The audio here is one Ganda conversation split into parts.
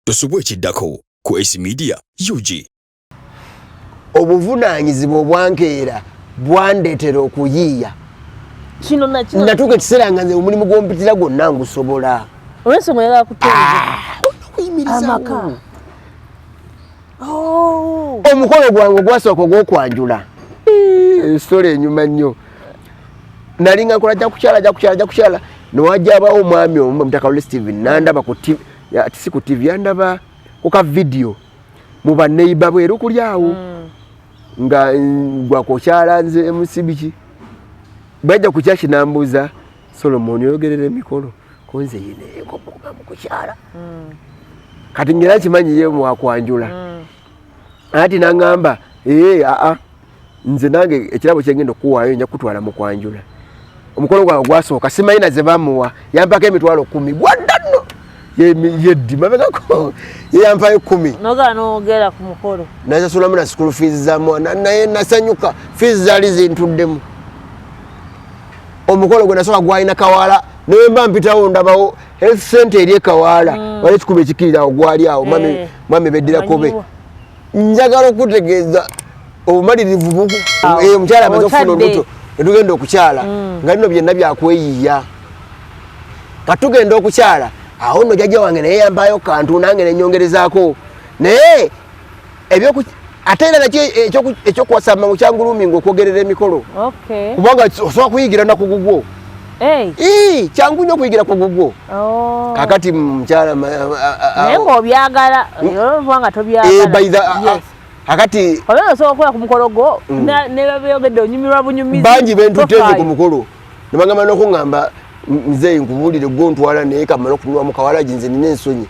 Tosubwa ekiddako ku Ace Media UG. Obuvunaanyizibwa obwankeera bwandeetera okuyiiya. Kino nakino. Natuuka ekiseera nga nze omulimu gwompitira gwonna ngusobola. Olw'ensonga oyagala kutereeza. Okuyimirizaawo. Amaka. Oh. Omukolo gwange ogwasooka ogw'okwanjula. Ensolo enyuma nnyo. Nali nga nkola jja kukyala jja kukyala jja kukyala newajja abawo omwami omu Mutaka Lule Steven nandaba ku TV, si ku TV, yandaba ku ka video mu baneiba bweru kuli awo nga gwa kukyala nze MC biki bajja ku kyaki nambuuza Solomon oyogerera emikolo ko nze yine mu kukyala kati ngera kimanyi ye mwakwanjula ati nangamba ee aa nze nange ekirabo kyengenda okukuwaayo nja kutwala mu kwanjula. Omukolo gwange gwasooka simanyi na ze bamuwa, yampako 100,000 gwadda nno yeddi mabegako ye yampayo 10 Noga nogera ku mukolo. Nasasulamu na school fees za mwana naye nasanyuka, fees zaali zintuddemu. Omukolo gwe nasooka gwalina Kawaala, naye mba mpitawo ndabawo health center eri e Kawaala, wali ekikubo ekikirira awo gwali awo, mwami beddira Kobe. Amanyiwa. Njagala okutegeeza obumalirivu buku. Awo. Omukyala amaze okufuna Otadde. olubuto ne tugenda okukyala nga bino byonna byakweyiiya. Kati tugenda okukyala awo nno jjajja wange naye yampaayo kantu nange ne nnyongerezaako, naye ate era nakyo ekyokuwasa amangu kyanguluminga okwogerera emikolo. Kubanga osobola kuyigira na ku gugwo. Hey. Ii, kyangu nnyo okuyigira ku gugwo. Oh. Kakati mukyala Naye ng'obyagala, oba nga tobyagala. By the, Yes. kakati Oba osobola okukola ku mukolo gwo, ne babyogedde onyumirwa bunyumizi. Bangi bentutte nze ku Tofaayo. mukolo. Ne bagamba n'okuŋŋamba, nze nkubuulire gwo ntwala naye kamala okunywa mu kawalagi nze nina ensonyi.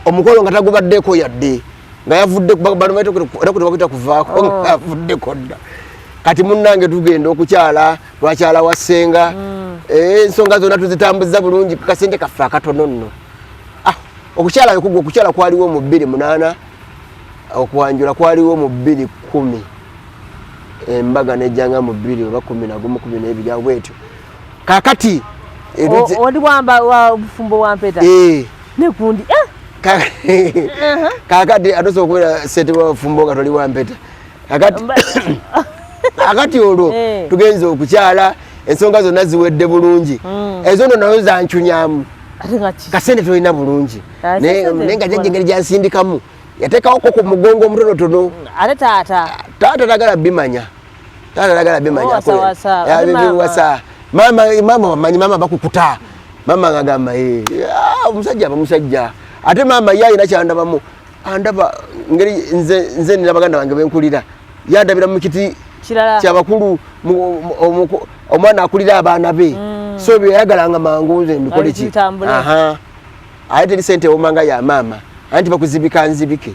Omukolo nga tagubaddeko yadde. Nga yavudde ku bano bayita era ku tebakuyita kuvaako, nga yavuddeko dda. Kati munnange tugenda okukyala, twakyala wa ssenga. Ensonga zonna tuzitambuza bulungi ku kasente kaffe akatono nno. Okukyala wekugwa, okukyala kwaliwo mu bbiri munaana, okwanjula kwaliwo mu bbiri kkumi. Embaga nejjanga mu bbiri oba kumi na gumu, kumi n'ebiri, awo bwetyo. Kaakati, Oli wamba wa bufumbo wa mpeta? Nekundi, Kaakati ate osobola okubeera ssentebe wa bufumbo nga toli wa mpeta. Kakati olwo tugenze okukyala, ensonga zonna ziwedde bulungi. Ezo nno nazo zancunyamu. Ate nga ki? Kasente tolina bulungi. Ah, sente Naye nga jjajja zikola. engeri gy'ansindikamu, yateekawo ko ku mugongo omutonotono. Ate taata? Taata tagala bimanya. Taata tagala bimanya. Oh, wasa, wasa. Ya, Ate maama? wasa. Maama, maama wamanyi, maama bakukuta. Maama ng'agamba, omusajja aba musajja. Ate maama ye alina kyandabamu. Andaba ngeri nze nina baganda bange benkulira. Yandabira mu kiti Kirala. kyabakulu, omwana akulira abaana be. So bye yayagalanga mangu nze mbikole ki? Bitambule. Aha. Ate teri sente ewoma nga ya maama. Anti bakuzibika nzibike.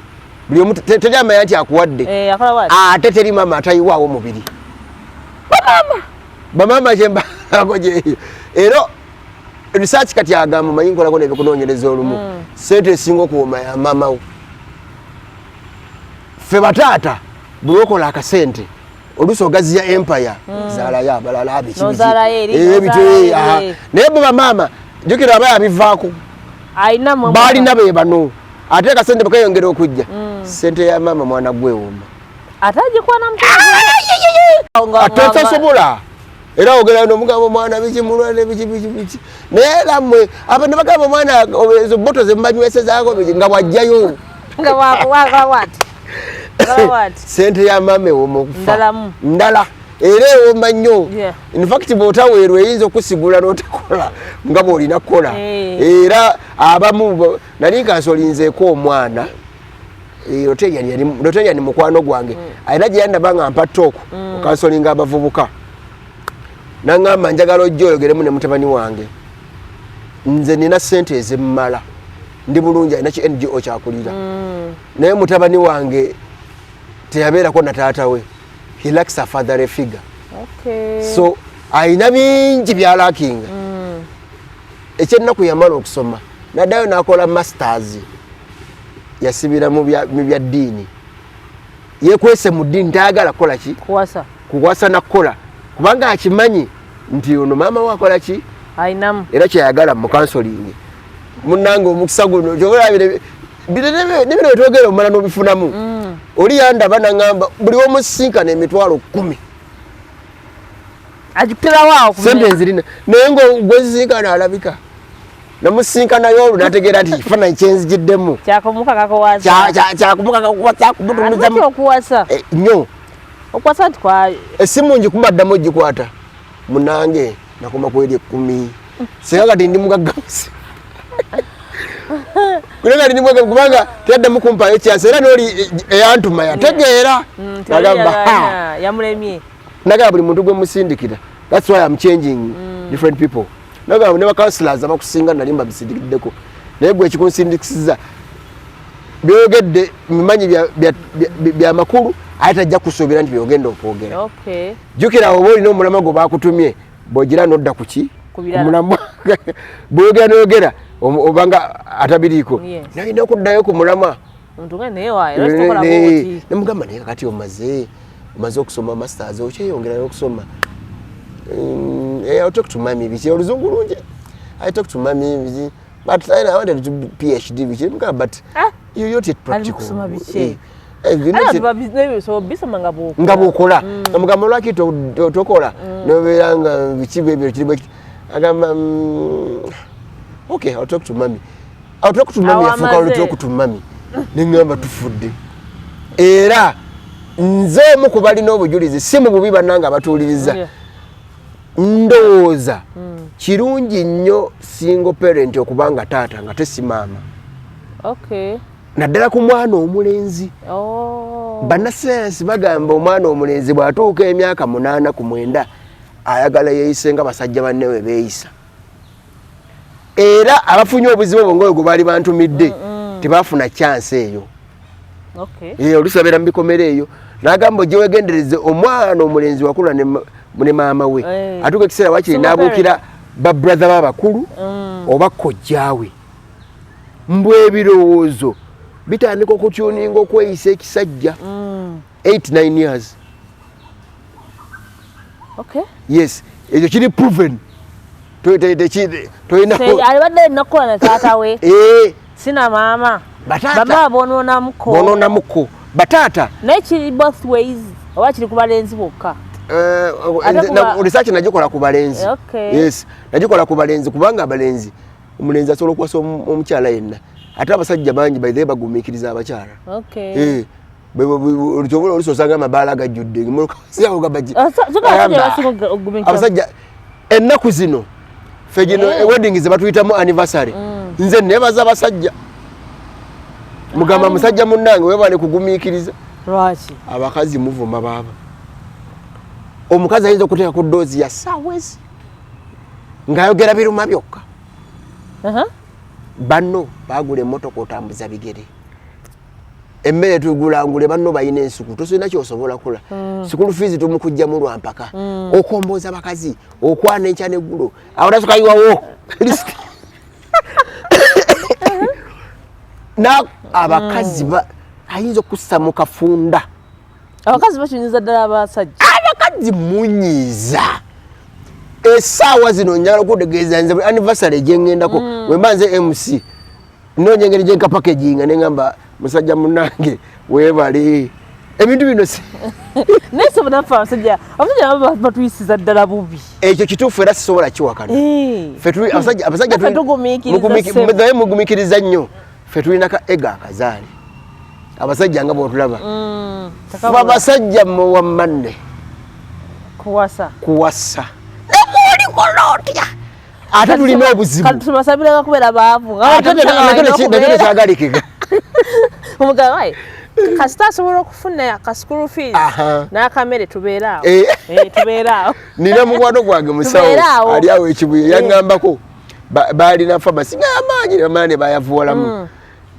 Buli omu teri amanya nti akuwadde. Akola bw'ati. Ate teri maama atayiwaawo mubiri. Bamaama. Bamaama kye mbalako gye. Era research kati agamba, manyi nkolako n'ebikunoonyereza olumu. Sente esinga okuwooma ya maama wo. Ffe bataata bwe okola akasente oluusi ogaziya empire, zaalayo abalala, biki biki. N'ozaalayo eri, Ebyo, n'ozaalayo aha. eri. Naye bo bamaama jjukira aba yabivaako. Alina mwe Baalina be bano. Ate akasente bwe keyongera okujja, sente ya maama mwana gwewooma. Ate agikwana mukono. Ate tasobola. Era ogera n'omugamba omwana biki mulwadde biki biki biki. Naye era mmwe abo ne bagamba omwana ezo bboto ze mubanywesezzaako biki nga bw'ajjayo. Nga bw'ati. Nga bw'ati. Sente ya maama ewooma okufa. Ndalamu. Ndala. Era ewooma nnyo. In fact bw'otaweerwa eyinza okusigula n'otakola nga bw'olina kukola. Era abamu nali nkansolinzeeko omwana. Rotarian mukwano gwange. Alina gye yandaba nga mpa talk, okansolinga abavubuka. N'aŋŋamba njagala ojje oyogeremu ne mutabani wange. Nze nina ssente ezimmala. Ndi bulungi, alina ki NGO kyakulira. Naye mutabani wange teyabeerako na taata we. He lacks a fatherly figure. So alina bingi by'alakinga. Ekyennaku yamala okusoma naddayo n'akola masters, yasibira mu bya ddiini, yekwese mu ddiini, tayagala kukola ki? Kuwasa. Kuwasa na kukola, kubanga akimanyi nti ono maama we akola ki? Ayinamu. Era kyeyagala mu counseling. Munnange omukisa guno kyobulabire Nebino byetwogera omala n'obifunamu. Oli yandaba naŋŋamba buli womusinkana 10,000 agiterawo awo. Sente nzirina, naye nga gwezisinkana alabika namusinkanayo olwo nategeera nti kifaananyi kyenzigiddemu kyakumukakakuwasa. Kyakumukakamutunuzamu. Okuwasa. Nnyo. Okuwasa nti kwa Essimu ngikuba, ddamu ogikwata. Munange, nakoma kweri 10. Singa kati ndi mugagga, kuye kati ndi mugagga, kubanga teyaddamu kumpayo kyasi. Era noli eyantuma yategeera, nagamba, "Ha." Yamulemye. Nagamba buli muntu gwe musindikira, that's why I'm changing different people. Nagamba ne bacouncillors abakusinga nali mbabisindikiddeko, naye gwe ekikunsindikisiza byogedde mimanyi bya makulu, ate tajja kusuubira nti byogenda okwogera. Jjukira oba olina omulamwa gwe bakutumye, bw'ogira nodda ku ki? Ku birala. Omulamwa bw'oyogera noyogera obanga atabiriiko, nalina okuddayo ku mulamwa. Omuntu nga naye waayo lwaki tokola bw'oti? Nemugamba, naye kakati omaze okusoma masters, okyeyongerayo okusoma? I talk to mami. Biki, oluzungu lungi. I talk to mami, biki, but I wanted to do PhD, biki. Mugamba, but Ah. you not yet practical. Kusoma biki? You not Ate bisoma nga bw'okola. Nga bw'okola. Namugamba, lwaki tokola nobeera nga biki bwebyo kiri bwekiti? Agamba, okay, I'll talk to mami, I'll talk to mami." Awo Yafuuka amaze. "I'll talk to mami." Neŋŋamba tufudde. Era nze omu ku balina obujulizi, si mu bubi, bannange abatuuliriza. Ndowooza kirungi nnyo single parent okuba nga taata nga tesi maama, naddala ku mwana omulenzi. Bannasayansi bagamba omwana omulenzi bw'atuuka emyaka 8 ku 9 ayagala yeeyise nga basajja banne we beeyisa. Era abafunye obuzibu obwo ngaoyo gwe baali bantumidde tebafuna chance eyo. Oluusi babeera mu bikomero eyo. N'agamba ojje wegendereze omwana omulenzi wakula ne maama we, atuuka ekiseera wakiri Single. n'abuukira babrother b'abakulu oba kojjaawe, mbw ebirowoozo bitandika okutuninga okweyisa ekisajja 8 9 years. Yes, ekyo kiri proven. Tolina Alibadde nakukola ne taata we, sina maama. Bataata bamama bonoonamuko. Bonoonamuko bataata. Naye kiri both ways oba kiri ku balenzi bokka? Ate Research nagikola ku balenzi. Yes, nagikola ku balenzi, kubanga abalenzi, omulenzi asobola okuwasa omukyala yenna, ate abasajja bangi by the way bagumiikiriza abakyala. Kyobula olusi osanga amabaala gajjudde. Ah, so abasajja basinga okugumiikiriza. Abasajja ennaku zino, ffe gino wedding ze batuyitamu anniversary, nze nebaza abasajja, mugamba, musajja munnange, webale kugumiikiriza. Lwaki? Abakazi muvuma baaba. Omukazi ayinza okuteeka ku ddoozi ya ssaawa ezi ng'ayogera biruma byokka. Banno bagula emmotoka, otambuza bigere, emmere tugulangule, banno balina ensuku, tosolina kyosobola kola, school fees tumukugjamu lwampaka, okombooza bakazi, okwana enkya neggulo, awo tasukayiwawo na abakazi ayinza okussa mu kafunda. Abakazi bakinyiza ddala abasajja. Abakazi munyiiza. Essaawa zino njagala okutegeeza, nze buli anniversary gyengendako, wemba nze MC, noonya engeri gyenka packaginga neŋamba, musajja munange, weebale ebintu bino si Naye so naffe abasajja nabo batuyisiza ddala bubi. Ekyo kituufu, era sisobola kiwakana. Ffe abasajja Naffe tugumiikiriza, ssebo. Naye mugumiikiriza nnyo. Ffe tulina ka ega akazaale, abasajja nga bwotulaba. Ffe abasajja muwammanne Kuwasa. Kuwasa nekulikola otya, ate tulina obuzibu. Kati tubasabiranga kubeera baavu. Ate nakyo tekyagalikika. Omugamba wayi kasita asobola okufuna ka school fees n'akamere, tubeere awo. Tubeere awo. Nina mukwano gwange musawo Tubeere awo. ali awo ekibuye, yaŋŋambako baalina famasi ng'amaanyi bamala ne bayavuwalamu.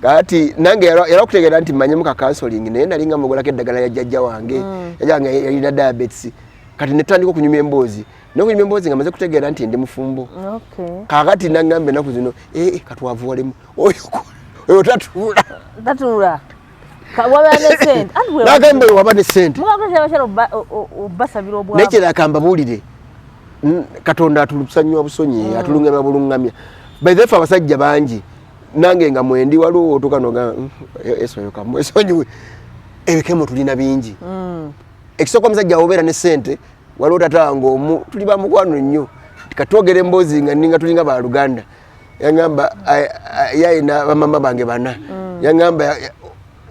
Kati nange yalwa okutegeera nti mmanyimu ka counseling, naye nali nga mugulako eddagala ya jjajja wange. Jjajja wange yalina diabetes. Kati ne tutandika okunyumya emboozi nokunyumya emboozi nga maze kutegeera nti ndi mufumbo. Kaakati naŋŋamba ennaku zino, katwavuwalemu oyo tatuula. Tatuula. Wabeera ne sente. Anti Nagamba oyo waba ne sente. Mugakozesa abakyala obasabira obwavu. Naye kirala kambabuulire, Katonda atulusanywa busonyi, atulungamya bulungamya. By the way, abasajja bangi Nange nga mwendi waliwo otuuka noga esoyoka mwesonyiwe, ebikemo tulina bingi. Ekisooka, omusajja wobeera ne sente, waliwo tata wange omu, tuli bamukwano nnyo, katwogera emboozi nga ninga tulinga baluganda. Yangamba yayina bamama bange bana. Yangamba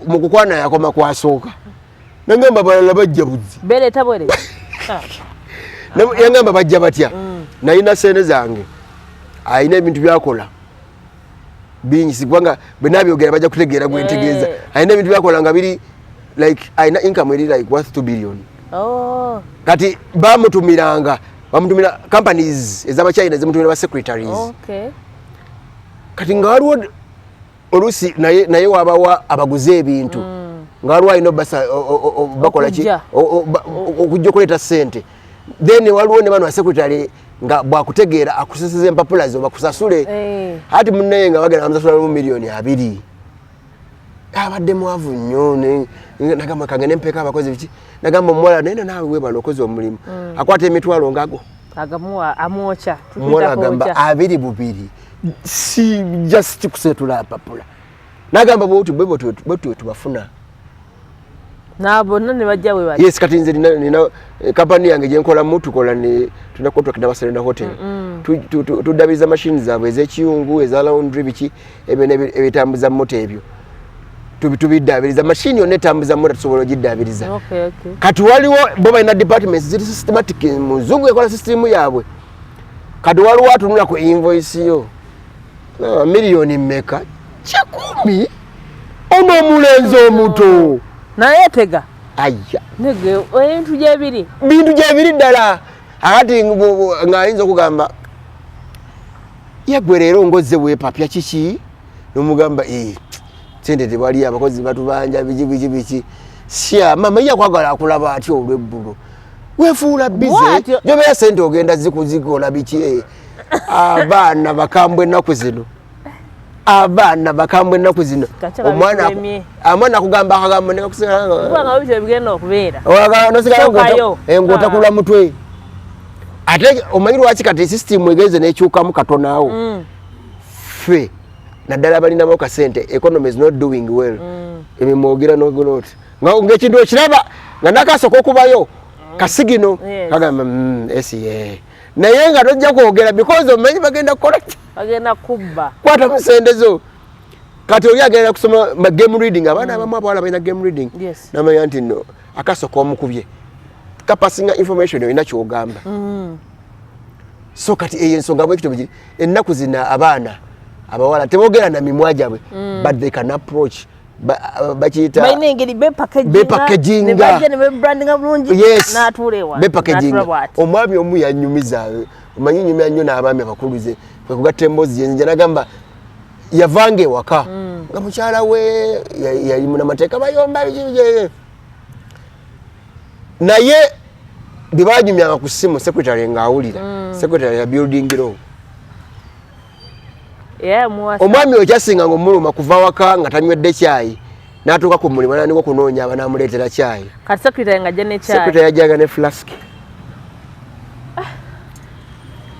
mu kukwana yakoma kwasooka, nangamba balala bajja buzzi. Bereeta bwere. Ah. Yangamba bajja batya? Nalina sente zange, alina ebintu byakola bingi, sikubanga bwe nabyogera bajja kutegeera gwentegeeza. Alina ebintu byakola nga biri like alina income eri like worth 2 billion. Oh. Kati bamutumiranga, bamutumira companies ez'abachina zimutumira ba secretaries. Kati nga waliwo oluusi naye wabawa abaguze ebintu, nga waliwo alina obasa bakola ki? Okujja. Okujja okuleeta sente. Then waliwo ne bano basecretary nga bwakutegeera akuseseza empapula zo bakusasule. Ati munaye nga bagenda bamusasula mu 20 miliyoni, abadde mwavu nnyo. Nagamba kangende mpeeka abakozi biki. Nagamba omuwala, naye naawe webala okoze omulimu. Akwata emitwalo ngago. Agamuwa amwokya. Omuwala Tukuyita agamba kwokya. abiri bubiri si just kusetula mpapula. Nagamba bwoti bwe tubafuna. Na bonna ne bajja bwe bati. Yes, kati nze nina kampani yange gyenkolamu, tukola ne tulina contract n'aba Serena Hotel. Tuddabiriza machine zaabwe ez'ekiyungu, eza laundry, biki ebyo ebitambuza moto ebyo. Tubiddabiriza machine yonna etambuza moto tusobola ogiddabiriza. Kati waliwo bo balina departments ziri systematic, muzungu ekola system yaabwe. Kati waliwo atunula ku invoice yo. Ah, miliyoni mmeka? 1,000. Ono omulenzi omuto. Naye tega. Aya. Nege ebintu gyebiri. Bintu gyebiri ddala. Akati ng'ayinza okugamba yagwe leero ngozze weepapya kiki, nomugamba, "Eh, sente tewali, abakozi batubanja biki biki biki." Sya mama ye akwagala akulaba atya olweggulo wefuula busy. Bw'atyo. Jobeera sente ogenda zikuzikola biki, eh. Abaana bakambwe ennaku zino, abaana bakambwe ennaku zino. Kacha Omwana babikulemye. Omwana akugamba akagambo nekakusigala Kubanga bibyo bigenda okubeera. nosigala Sookayo. ng'otakula mutwe. Ate omanyi lwaki kati system egenze nekyukamu katono awo? Ffe naddala balinamu kasente, economy is not doing well. Ebimwogera nogula oti ng'ekintu okiraba nga nakasooka okubayo kasigino. Kagamba, esiye," naye nga tojja kwogera because omanyi bagenda kukola ki? Bagenda kubba. Kwata musente zo. Kati oli agenda kusoma game reading, abaana abamu abawala balina game reading. Namanya nti no akasooka omukubye kapasinga information, olina kyogamba. So kati eyo ensonga bwekito bwekiri. Ennaku zino abaana abawala tebogera na mimwa gyabwe, but they can approach bakiyita Balina engeri Bepackaginga. Ne bajja ne bebrandinga bulungi. Yes. N'atuula ewa. Bepackaginga. N'atuula bw'ati. Omwami omu yanyumiza, omanyi nyumya nnyo n'abaami abakulu, ze kwe kugatta emboozi gyenjja. Nagamba yavanga ewaka nga mukyala we yali munamateeka, bayomba biki biki. Naye bye banyumyanga ku ssimu secretary ng'awulira. Secretary ya building law. Era yamuwasa. Omwami oyo kyasinganga omuluma kuva waka nga tanywedde kyayi, n'atuuka ku mulimu natandika okunoonya abanaamuleetera kyayi. Kati secretary ng'ajja ne kyayi. Secretary yajjanga ne flask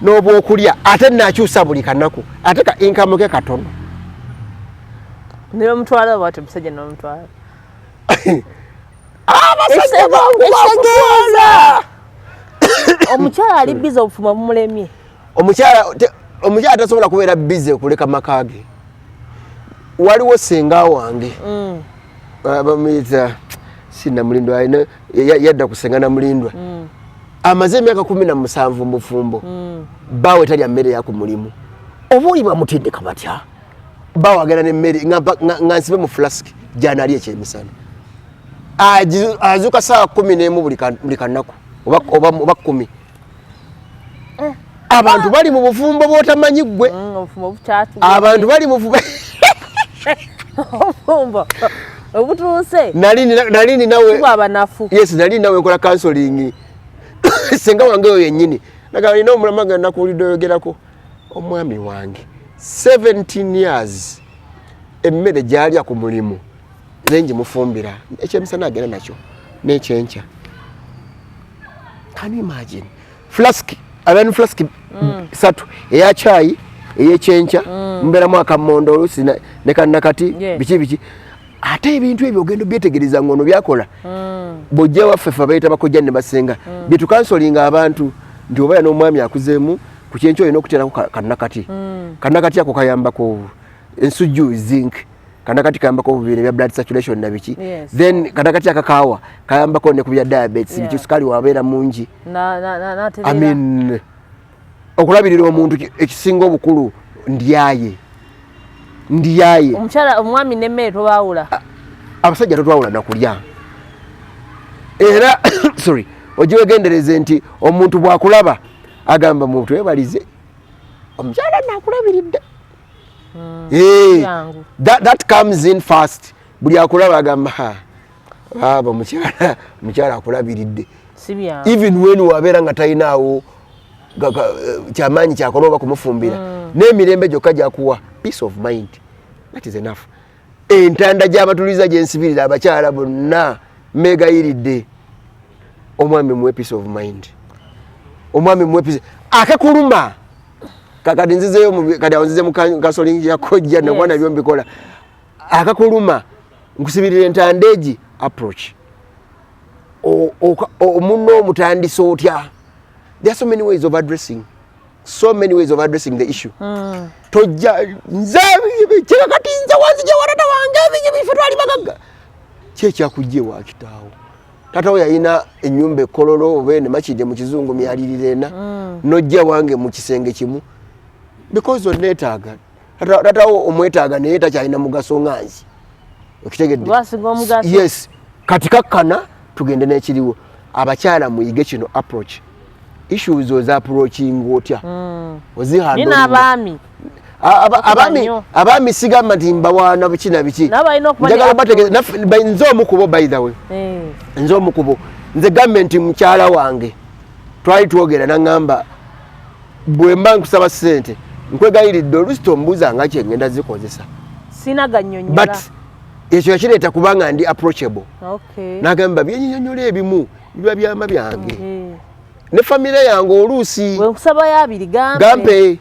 n'obwokulya, ate naakyusa buli kanaku, ate ka income ke katono. Ne bamutwala bw'ati omusajja ne bamutwala. Abasajja bangu bakutwala. Omukyala ali busy, obufumbo bumulemye. Omukyala tasobola kubeera busy okuleka maka ge. Waliwo senga wange, bamuyita si Namulindwa, alina yadda ku senga Namulindwa. Amaze emyaka 17 mu bufumbo. Bbaawe talya mmere ya ku mulimu. Oba oli bamutendeka batya? Bbaawe agenda nemmere nga nsibe mu flask gyanaali ekyemisana. Azuuka saawa 11 buli kanaku oba 10. Abantu bali mu bufumbo bw'otamanyi ggwe. Obufumbo bukyatu. Abantu bali mu bufumbo. Obufumbo obutuuse. Nali ninawe Tubwa abanafu. Yes, nali ninawe nkola counseling, senga wange oyo yennyini. Nagamba nina omulama nga nakuwulidde oyogerako omwami wange 17 years, emmere gyalya ku mulimu nze ngimufumbira, ekyemisana agenda nakyo n'ekyenkya. Can you imagine? Flask, abeera ne flask satu, eya kyayi, Eyekyenkya mubeeramu akamondo oluusi ne kannakati, biki biki. Ate ebintu ebyo ogenda obyetegereza ngono byakola. Bw'ojja waffe ffe abayita bakojja ne basenga, byetukansolinga abantu nti obeera n'omwami akuzeemu, ku kyenkya olina okuteerako kannakati. Kannakati ako kayambako ensujju, zinc. Kannakati kayambako bubiri ebya blood circulation na biki. Then kannakati akakaawa kayambako ne ku bya diabetes, biki, sukaali wabeera mungi. N'atereera. I mean, okulabirira omuntu ekisinga obukulu ndyaye, ndyaye. Omukyala, omwami n'emmere tobaawula. Abasajja totwawula nakulya. Era sorry, ogiwegendereze nti omuntu bwakulaba agamba, muntu webalize omukyala nakulabiridde. Eh, Byangu. that comes in fast. Buli akulaba agamba, "Ha, aba omukyala, omukyala akulabiridde." Si byangu. Even when wabeera nga talinaawo kyamaanyi kyakola oba kumufumbira, n'emirembe gyokka gyakuwa peace of mind, that is enough. Entanda gy'abatuliza gyensibirira abakyala bonna meegayiridde, omwami muwe peace of mind, omwami muwe peace. Akakuluma kakati nzizeyo kati awo nzize mu counseling ya kojja nakuba nabyo mbikola. Akakuluma nkusibirira entanda egi approach. Omunno omutandisa otya? There are so many ways of addressing, so many ways of addressing the issue. Tojja nze kyekakati nze wanzija wa tata wange ebinyi bife twali bagagga. Ki ekyakujja ewa kitaawo? Taata we yalina ennyumba ekololo oba ene Makindye mu kizungu myalirira ena, nojja wange mu kisenge kimu because oneetaaga. Taatawo omwetaaga naye takyalina mugaso nga nzi, okitegedde? Gwasinga omugaso. Yes. Kati kakkana tugende n'ekiriwo. Abakyala muyige kino, approach issues. Oza approaching otya? Ni Ozihandlinga. N'abaami. Abaami nnyo. Abaami sigamba nti mbawaana biki na biki. Nabo balina okuba ne Njagala bategeeze nze omu kubo, by the way. Nze omu kubo, nze gambe nti mukyala wange twali twogera naŋŋamba, bwe mba nkusaba ssente nkwegayiridde oluusi tombuuza nga kyengenda zikozesa. Sina gannyonnyola. But ekyo yakireeta kubanga ndi approachable. Nagamba byenyinyonyola ebimu biba byama byange ne famire yange oluusi. Bwe nkusabayo abiri, gampe. Gampe.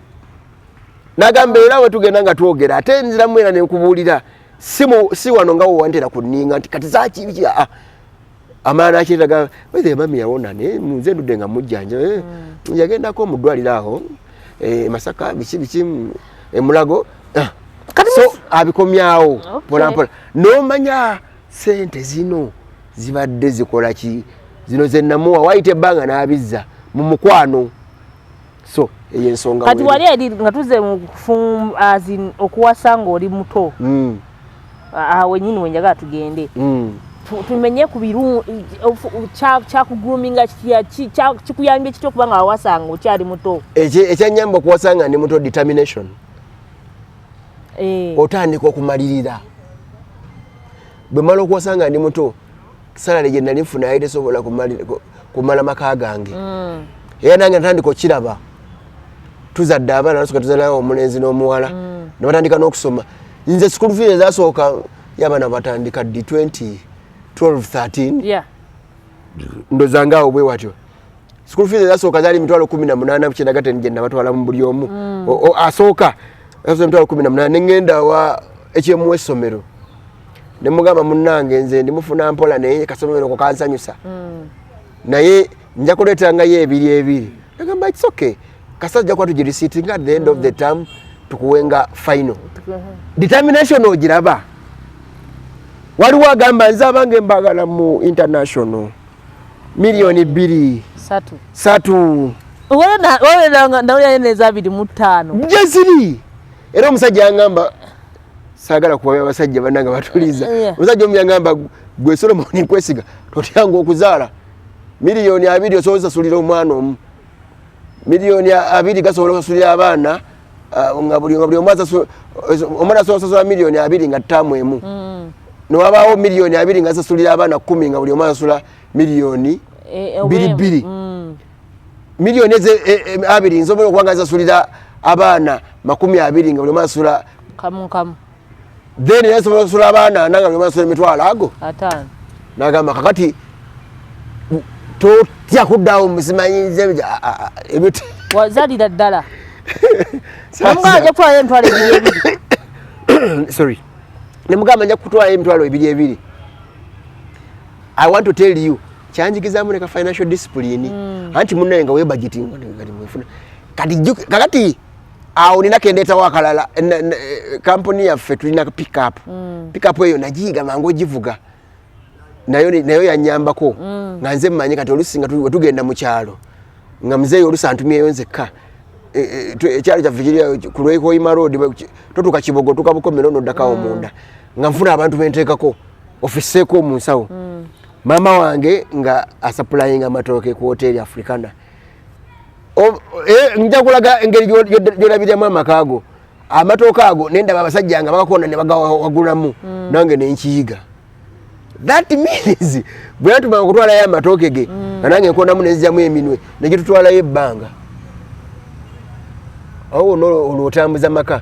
Nagamba era we tugenda nga twogera ate nziramu era nenkubuulira si wano nga wewantera kuninga nti kati zakibiki amala nakireta wethe mami yawona naye nze ndudde nga mujjanja, eh, yagendako mu ddwaliro aho, eh, Masaka biki biki, emulago. Ah. Kati so abikomyawo mpola mpola nomanya sente zino zibadde zikola ki, zino zenamuwa wayita ebbanga n'abizza mu mukwano. So eyo ensonga Kati weeri. Wali eri nga tuze mu as in okuwasa ng'oli muto, awo wenyini wenjagala tugende. Tumenye ku biru kyakugroominga kikuyambye kitya okuba nga wawasa nga okyali muto? Ekyanyamba okuwasa nga ndi muto, determination. Otandika okumalirira. Bwe mala okuwasa nga ndi muto, salary gye nali nfuna yali tesobola kumala maka gange. Era nange natandika okiraba tuzadde abaana, nasooka tuzalayo omulenzi n'omuwala, ne batandika n'okusoma. Nze school fees ezasooka y'abaana batandika ddi? 20 12 13. Ndoza ngaawo bwe watyo. School fees ezasooka zaali 18,900 gye nabatwala mu buli omu. Asooka asooka 18,000, neŋŋenda wa ekyemuwa essomero ne mugamba, munnange nze ndimufuna mpola naye kasomero ko kansanyusa, naye nja kuleetangayo ebiri ebiri. Agamba, "It's okay, kasajja kuba tugirisiitinga at the end of the term tukuwenga final." Determination ogiraba. Waliwo agamba nze abange mbagala mu international 2 million 3. 3. Nawulira neza 25. Gyeziri. Era omusajja yangamba, saagala kuwabya abasajja bannange batuliza, omusajja omu yangamba, gwe Solomoni nkwesiga, totyanga okuzaala 20 million osobola osasulira omwana omu. 20 million gasobola okusasulira abaana, nga buli omu omwana asobola okusasula 20 million nga ttaamu emu. Newabaawo 20 million nga asasulira abaana 10 nga buli omu asasula miliyoni 2 2. Miliyoni eze 20 nsobola okuba nga nsasulira abaana 20 nga buli omu asasula kamu kamu. Then era nsobola okusasula abaana 40 nga buli omu asasula emitwalo ago 50. Nagamba kakati totya kuddaawo musimanyize ebyo Wazalira ddala. Namugamba ajja kutwalayo 20,000. Sorry, nemugamba nja kutwalayo 20,000. I want to tell you, kyanjigizaamu neka financial discipline. Anti munnaye nga webudgeting kati mwefuna kati kakati awo nina kendeetawo akalala. Kampuni yaffe tulina pickup. Pickup eyo nagiyiga mangu ogivuga, nayo yanyambako nga nze mmanyi. Kati olusi nga wetugenda mu kyalo nga muzeeyi olusi antumyeyo nzekka. Ekyalo kyaffe kiri ku lwekoyima road, totuuka Kibogo, otuuka Bukomero noddakawo munda, nga nfuna abantu benteekako ofiseeko mu nsawo. Maama wange nga asupplyinga amatooke ku Hoteri Africana. Nja kulaga engeri gyolabiryamu amaka ago, amatooke ago nendaba abasajja nga bagakonda ne bagawagulamu, nange nenkiyiga. That means bwe yatumanga okutwalayo amatooke ge, nga nange nkondamu nenzigyamu eminwe negitutwalayo ebbanga awo wonna. Olwo otambuza maka.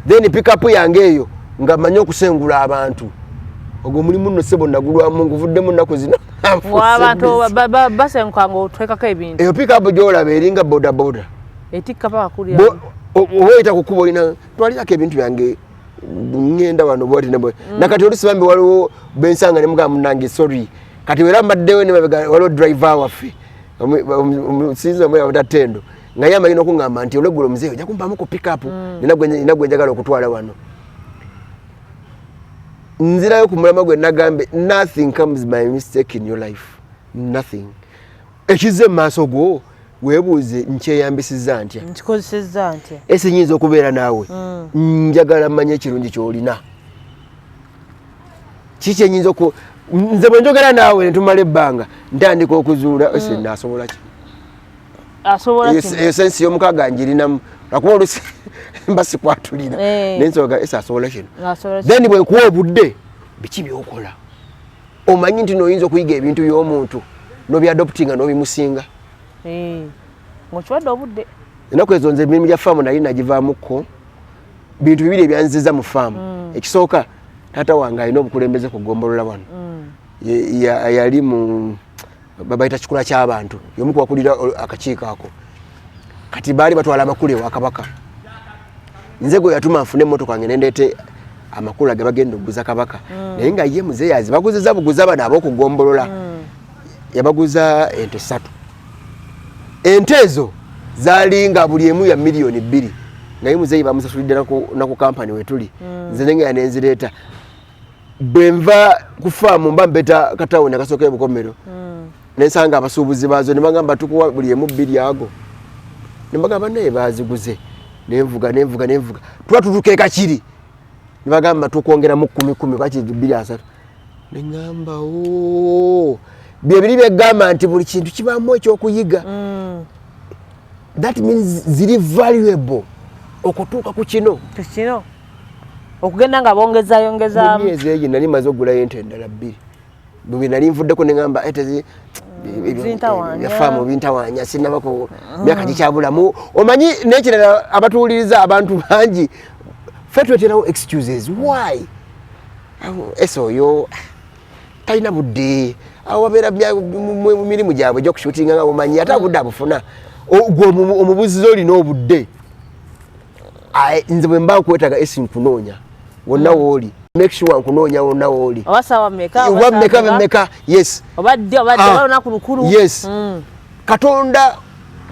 Then pickup yange eyo nga mmanyi okusengula abantu. Ogwo mulimu nno, ssebo, nagulwamu nguvuddemu nnaku zino. Abantu basenguka nga otwekako ebintu. Eyo pickup gyolaba eringa bodaboda. Etikka paka kulya. Oba oyita ku kkubo, olina twalirako ebintu byange, ŋŋenda wano bwati ne bwati. Nakati olusi bambi waliwo bensanga ne mugamba, "Munange, sorry." Kati era mbaddewo ne mabega waliwo driver waffe, sinza omwe Tendo, nga ye amanyi n'okuŋŋamba nti olweggulo muzeeyi ojja kumpamu ku pickup, nina gwe njagala okutwala wano. Nzirayo ku mulamwa gwe nagambe, nothing comes by mistake in your life, nothing. Ekizze mu maaso go, weebuuze, nkyeyambisiza ntya? Nkikozesezza ntya? Ese nyinza okubeera naawe, njagala mmanye ekirungi kyolina kiki enyinza oku nze bwe njogera naawe netumala ebbanga, ntandika okuzuula ese naasobola ki. Asobola kino. Eyo sense y'omukaaga njirinamu, lwakuba olusi mba sikwatulira. Nensonga ese asobola kino. Asobola kino. Then bwekuwa obudde, biki byokola? Omanyi nti noyinza okuyiga ebintu by'omuntu nobyadoptinga n'obimusinga. Ng'okiwadde obudde. Ennaku ezo nze emirimu gya faamu nali nagivaamuko. Bintu bibiri ebyanziza mu faamu. Ekisooka, taata wange alina obukulembeze ku ggombolola wano. Yali mu babayita kikula ky'abantu, yomu kubakulira akakiiko ako. Kati baali batwala amakulu ewa kabaka. Nze gwe yatuma nfune emmotoka yange nendeete amakula ge bagenda okuguza kabaka. Naye nga ye muzeeyi azibaguziza buguza bano ab'okugombolola. Yabaguza ente ssatu. Ente ezo zaali nga buli emu ya 2 miliyoni, naye muzeeyi bamusasulidde naku kampani wetuli. Nze nengera nenzireeta. Bwe nva ku faamu mba mbeta katawuni akasooka ebukomero, nensanga abasuubuzi baazo ne bagamba, "Tukuwa buli emu bbiri ago." Ne bagamba, "Naye baaziguze." Nenvuga, nenvuga, nenvuga, tuba tutuuka ekakiri ne bagamba, "Tukwongeramu kumi kumi, bakiri bbiri asatu." Neŋŋamba, "Oo, byebiri byegamba nti buli kintu kibaamu ekyokuyiga." That means ziri valuable okutuuka ku kino. Kino okugenda nga mu bongezayongezaamu. Myezi egyo nali maze okugulayo ente endala bbiri. Bwe nali nvuddeko neŋŋamba, Zintawaanya. Yafaamu bintawaanya, sinabako myaka gikyabulamu. Omanyi n'ekirala, abatuwuliriza, abantu bangi ffe tweterawo excuses why ese oyo talina budde. Awo babeera mu mirimu gyabwe egyokushootinga nga bumanyi ate obudde abufuna. Gwe omubuziza olina obudde. Nze bwe mba nkwetaaga, esi nkunoonya wonna wooli. Make sure nkunoonya wonna wooli. Oba saawa mmeka? Oba mmeka mmeka, yes. Oba ddi, oba ddi? Ah, oba lunaku lukulu. Yes. Katonda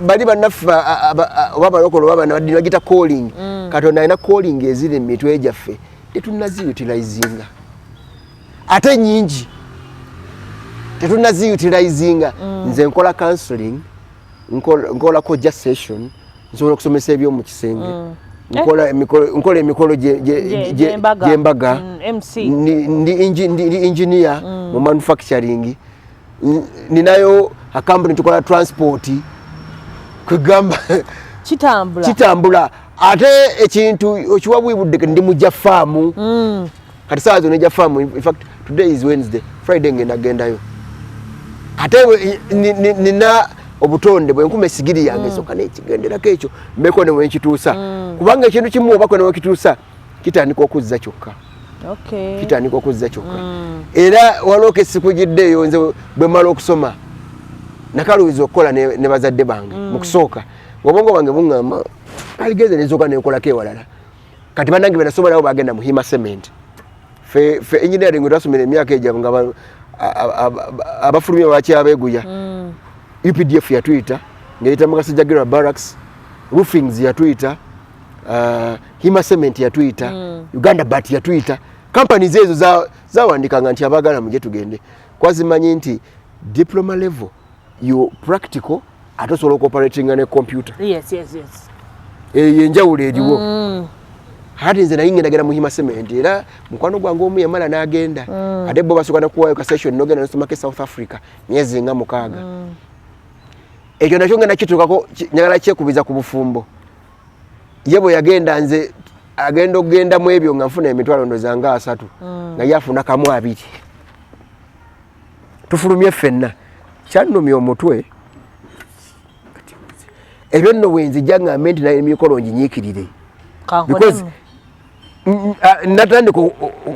bali bannaffe oba abalokole oba bannaddiini bagita calling. Katonda alina calling eziri mu mitwe gyaffe, tetunnaziutilizinga, ate nyingi tetunnaziutilizinga. Nze nkola counseling, nkola koja session, nsobola okusomesa ebyomu kisenge, nkola emikolo gy'embaga. Gy'embaga. MC. Ndi engineer mu manufacturing. Ninayo akampuni tukola transport, kwegamba kitambula. Kitambula. Ate ekintu okiwa bwibudde, ndi mujja faamu. Kati saa zino ejja faamu. In fact, today is Wednesday, Friday ngenda gendayo. Ate nina obutonde bwenkuma esigiri yange, soka nekigenderako ekyo mbeko newenkituusa, kubanga ekintu kimu obako newekituusa kitandika okuzza kyokka. Kitandika okuzza kyokka. Era waliwo kesikugiddeeyo. Nze bwe mala okusoma nakaluubiza okukola ne bazadde bange. Mu kusooka obwongo bwange buŋŋamba Twaligenze nenzoka nenkolako ewalala. Kati bannange benasoma nabo bagenda mu Hima Cement. Fe engineering twasomera emyaka egyo nga abafulumya bakyabeeguya. UPDF yatuyita ng'eyita mu Kasijjagirwa Barracks, Roofings yatuyita, Hima Cement yatuyita, Uganda Bat yatuyita. Companies ezo zawandikanga nti abaagala mujje tugende. Kwazimanyi nti diploma level you practical ate osobola okuoperatinga ne computer. Yes. Eyo enjawulo eriwo. Kati nze naye ngendagenda mu Hima Cement, era mukwano gwange omu yamala n'agenda. Ate bo basooka nakuwaayo ka session n'ogenda n'osomako e South Africa myezi nga 6. Ekyo nakyo ngenda kituukako, njagala kyekubiza ku bufumbo. Ye bwe yagenda, nze agenda okugenda mu ebyo nga nfuna emitwalo ndoza nga 3, nga ye afuna kamu 2. Tufulumye ffenna. Kyannumya omutwe. Ebyo nno bwe nzijja ngambe nti naye emikolo nginyiikirire. Because natandika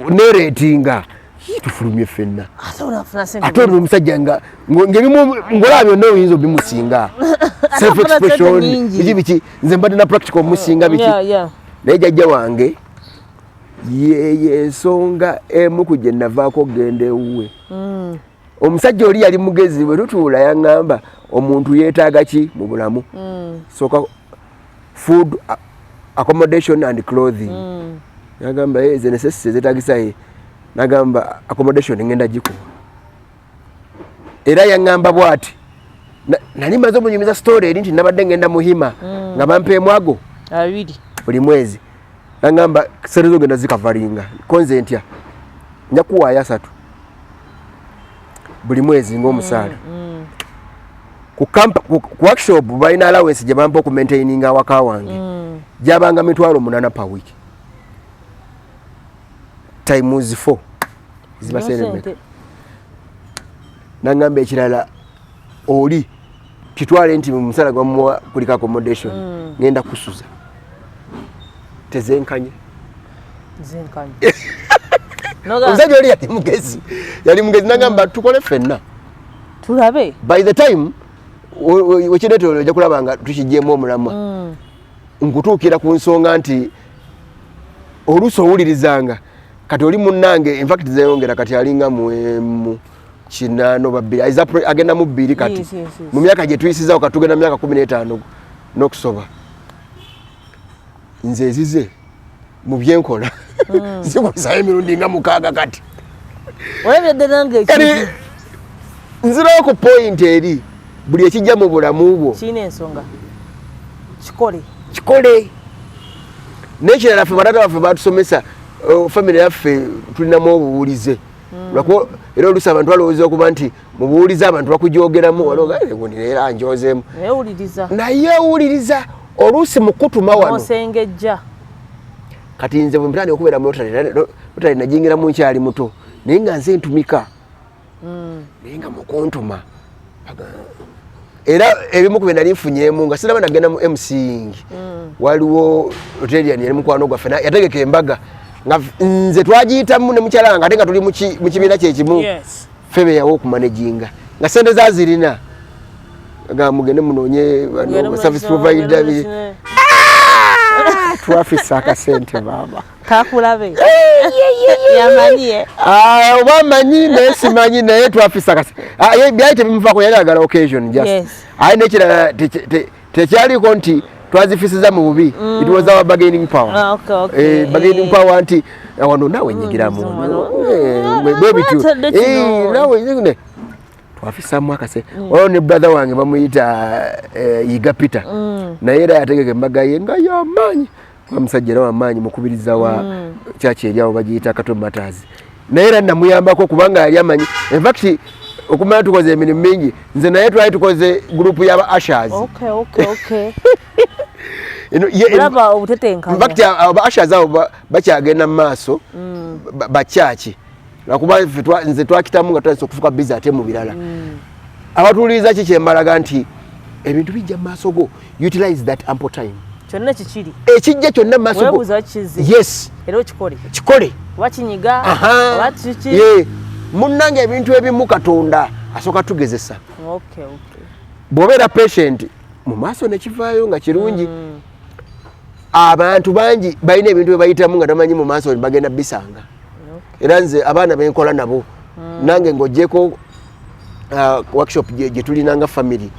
nereetinga tufulumye ffenna. Ate oli omusajja nga ng'ebimu ng'olaba byonna oyinza obimusinga. Self expression biki biki, nze mbadde na practical omusinga biki. Naye jjajja wange ye ensonga emu ku gye navaako okugenda ewuwe. Omusajja oli yali mugezi, bwe tutuula yaŋŋamba omuntu yeetaaga ki mu bulamu. Sooka food, accommodation and clothing. Nagamba ze necessity zeetagisa ye. Nagamba accommodation ngenda gikuwa. Era yaŋŋamba bw'ati, nali maze omunyumiza story eri nti nabadde ngenda muhima nga bampeemu ago 2 buli mwezi. Nagamba sente zo genda zikavaringa, konze ntya nja kuwaayo 3 buli mwezi ng'omusaala. Ku workshop balina allowance gye bampa okumaintaininga awaka wange, gyabanga 800,000 per week times 4 ziba sente mmeka? Nangamba ekirala oli kitwale nti mu musala gwamuwa kuliko accommodation, ngenda kusuza tezenkanye. Zenkanye. Omusajja oli yali mugezi, yali mugezi. Nagamba tukole ffenna tulabe. By the time wekireetera ojja kulaba nga tukigyemu omulamwa. Nkutuukira ku nsonga nti oluusi owulirizanga kati oli munnange, infact zeyongera kati alinga mu 8 oba 2, agenda mu 2 kati. Mu myaka gye tuyisizaawo kati tugenda mu myaka 15 n'okusoba. Nze ezize mu byenkola zikubisayo emirundi nga 6 kati. Olabye ddala nga Kati ekintu nzirawo ku point eri, buli ekijja mu bulamu bwo kirina ensonga, kikole. Kikole. N'ekirala, ffe bataata baffe batusomesa, family yaffe tulinamu obuwulize. Lwakuba era oluusi abantu balowooza okuba nti mu buwulize abantu bakujogeramu, era njozeemu. Naye wuliriza. Naye wuliriza, oluusi mu kutuma wano osengejja. Kati nze bwe mpitandika okubeera mu Rotary, Rotary nagiyingiramu nkyali muto, naye nga nze ntumika, naye nga mukuntuma era ebimu ku bye nali nfunyeemu nga siraba nagenda mu MCing. Waliwo Rotarian yali mukwano gwaffe, yategeka embaga nga nze twagiyitamu ne mukyala wange, ate nga tuli mu kibiina kyekimu. Ffe beyawa okumanaginga nga sente zazirina nga mugende munoonye bano service provider. Twafisa akasente baaba. Kakulabe yamanyiye. Ah, oba manyi naye simanyi, naye twafisa akasente. Ah, byali tebimuvaako, yali agala occasion just. Aye nekirala tekyaliko nti twazifisiza mu bubi, it was our bargaining power. Ah, okay. Bargaining power nti wano naawe nyigiramu. Wano. Bwe bityo. Batadde kino. Naawe nyigire. Twafisaamu akase. Waliwo ne brother wange bamuyita Yiga Peter, naye era yategeka embaga ye nga yamaanyi, kuba musajja era wamaanyi, mukubiriza wa kyaki eri awo bagiyita Kato Matters, naye era namuyambako kubanga yali amanyi. Infact okumala tukoze emirimu mingi nze naye, twali tukoze group y'aba ushers. Olaba obutetenkanya. Infact aba ushers abo bakyagenda mu maaso bakyaki, lwakuba nze twakitamu nga tutandise okufuka busy ate mu birala. Abatuuliriza ki kyembalaga nti ebintu bijja mu maaso go, utilize that ample time. Kyonna kikiri. Ekijja kyonna mu maaso go. Weebuuza kizi. Yes. Era okikole. Kikole. Oba kinyiga, oba kiki. Ye munnange, ebintu ebimu Katonda asooka tugezesa. Bw'obeera patient mu maaso nekivaayo nga kirungi. Abantu bangi balina ebintu bye bayitamu nga tamanyi mu maaso bagenda bisanga. Era nze abaana benkola nabo, nange ng'ogyeko workshop gye tulina nga family,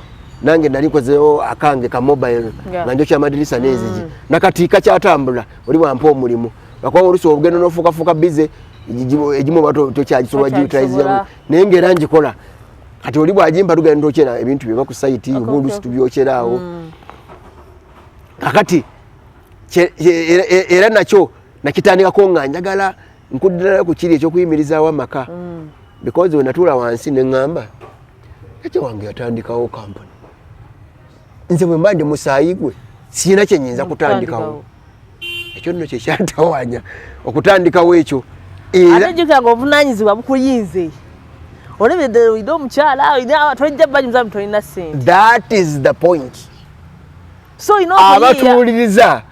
nange nali nkozeewo akange ka mobile nga njokya amadirisa n'enzigi, nakati kakyatambula. Oli bwampa omulimu, lwakuba oluusi ogenda n'ofuukafuuka busy, egimu oba tokyagisobola. Tokyagisobola. Giutilize, naye ngaera ngikola. Kati oli bwagimpa, tugenda twokyera ebintu byeba ku site, oba oluusi tubyokyeraawo. Kakati era nakyo nakitandikako nga njagala nkuddirayo ku kiri ekyokuyimirizaawo amaka, because we natuula wansi ne ŋŋamba, ekyo wange yatandikawo kampuni, nze bwe mba ndi musaayi gwe sirina kye nyinza kutandikawo. Ekyo nno kyekyantawanya okutandikawo ekyo. Era Ate jjukira nga obuvunaanyizibwa bukuyinze, olabye olina omukyala, tojja banyuza mu tolina ssente. That is the point. So olina okuyiiya. Abatuwuliriza,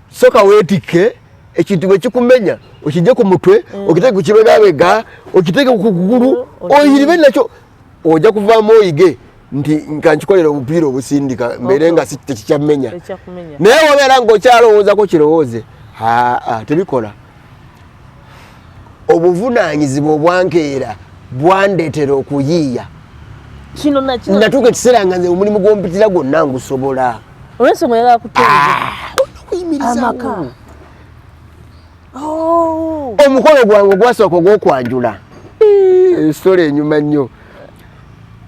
soka weetikke ekintu bwe kikumenya, okijje ku mutwe, okiteeke ku kibegabega, okiteeke ku kugulu, oyiribe nakyo. Ojja kuvaamu oyige nti nka nkikolera obupiira obusindika mbeere nga tekikyamenya. Tekyakumenya. Naye wabeera ng'okyalowoozako kirowooze, aa, tebikola. Obuvunaanyizibwa obwankeera bwandeetera okuyiiya. Kino nakino. Natuuka ekiseera nga nze omulimu gwompitira gwonna ngusobola. Olw'ensonga oyagala kutereeza okuyimirizaawo amaka. Oh. Omukolo gwange ogwasooka ogw'okwanjula, esitole enyuma nnyo.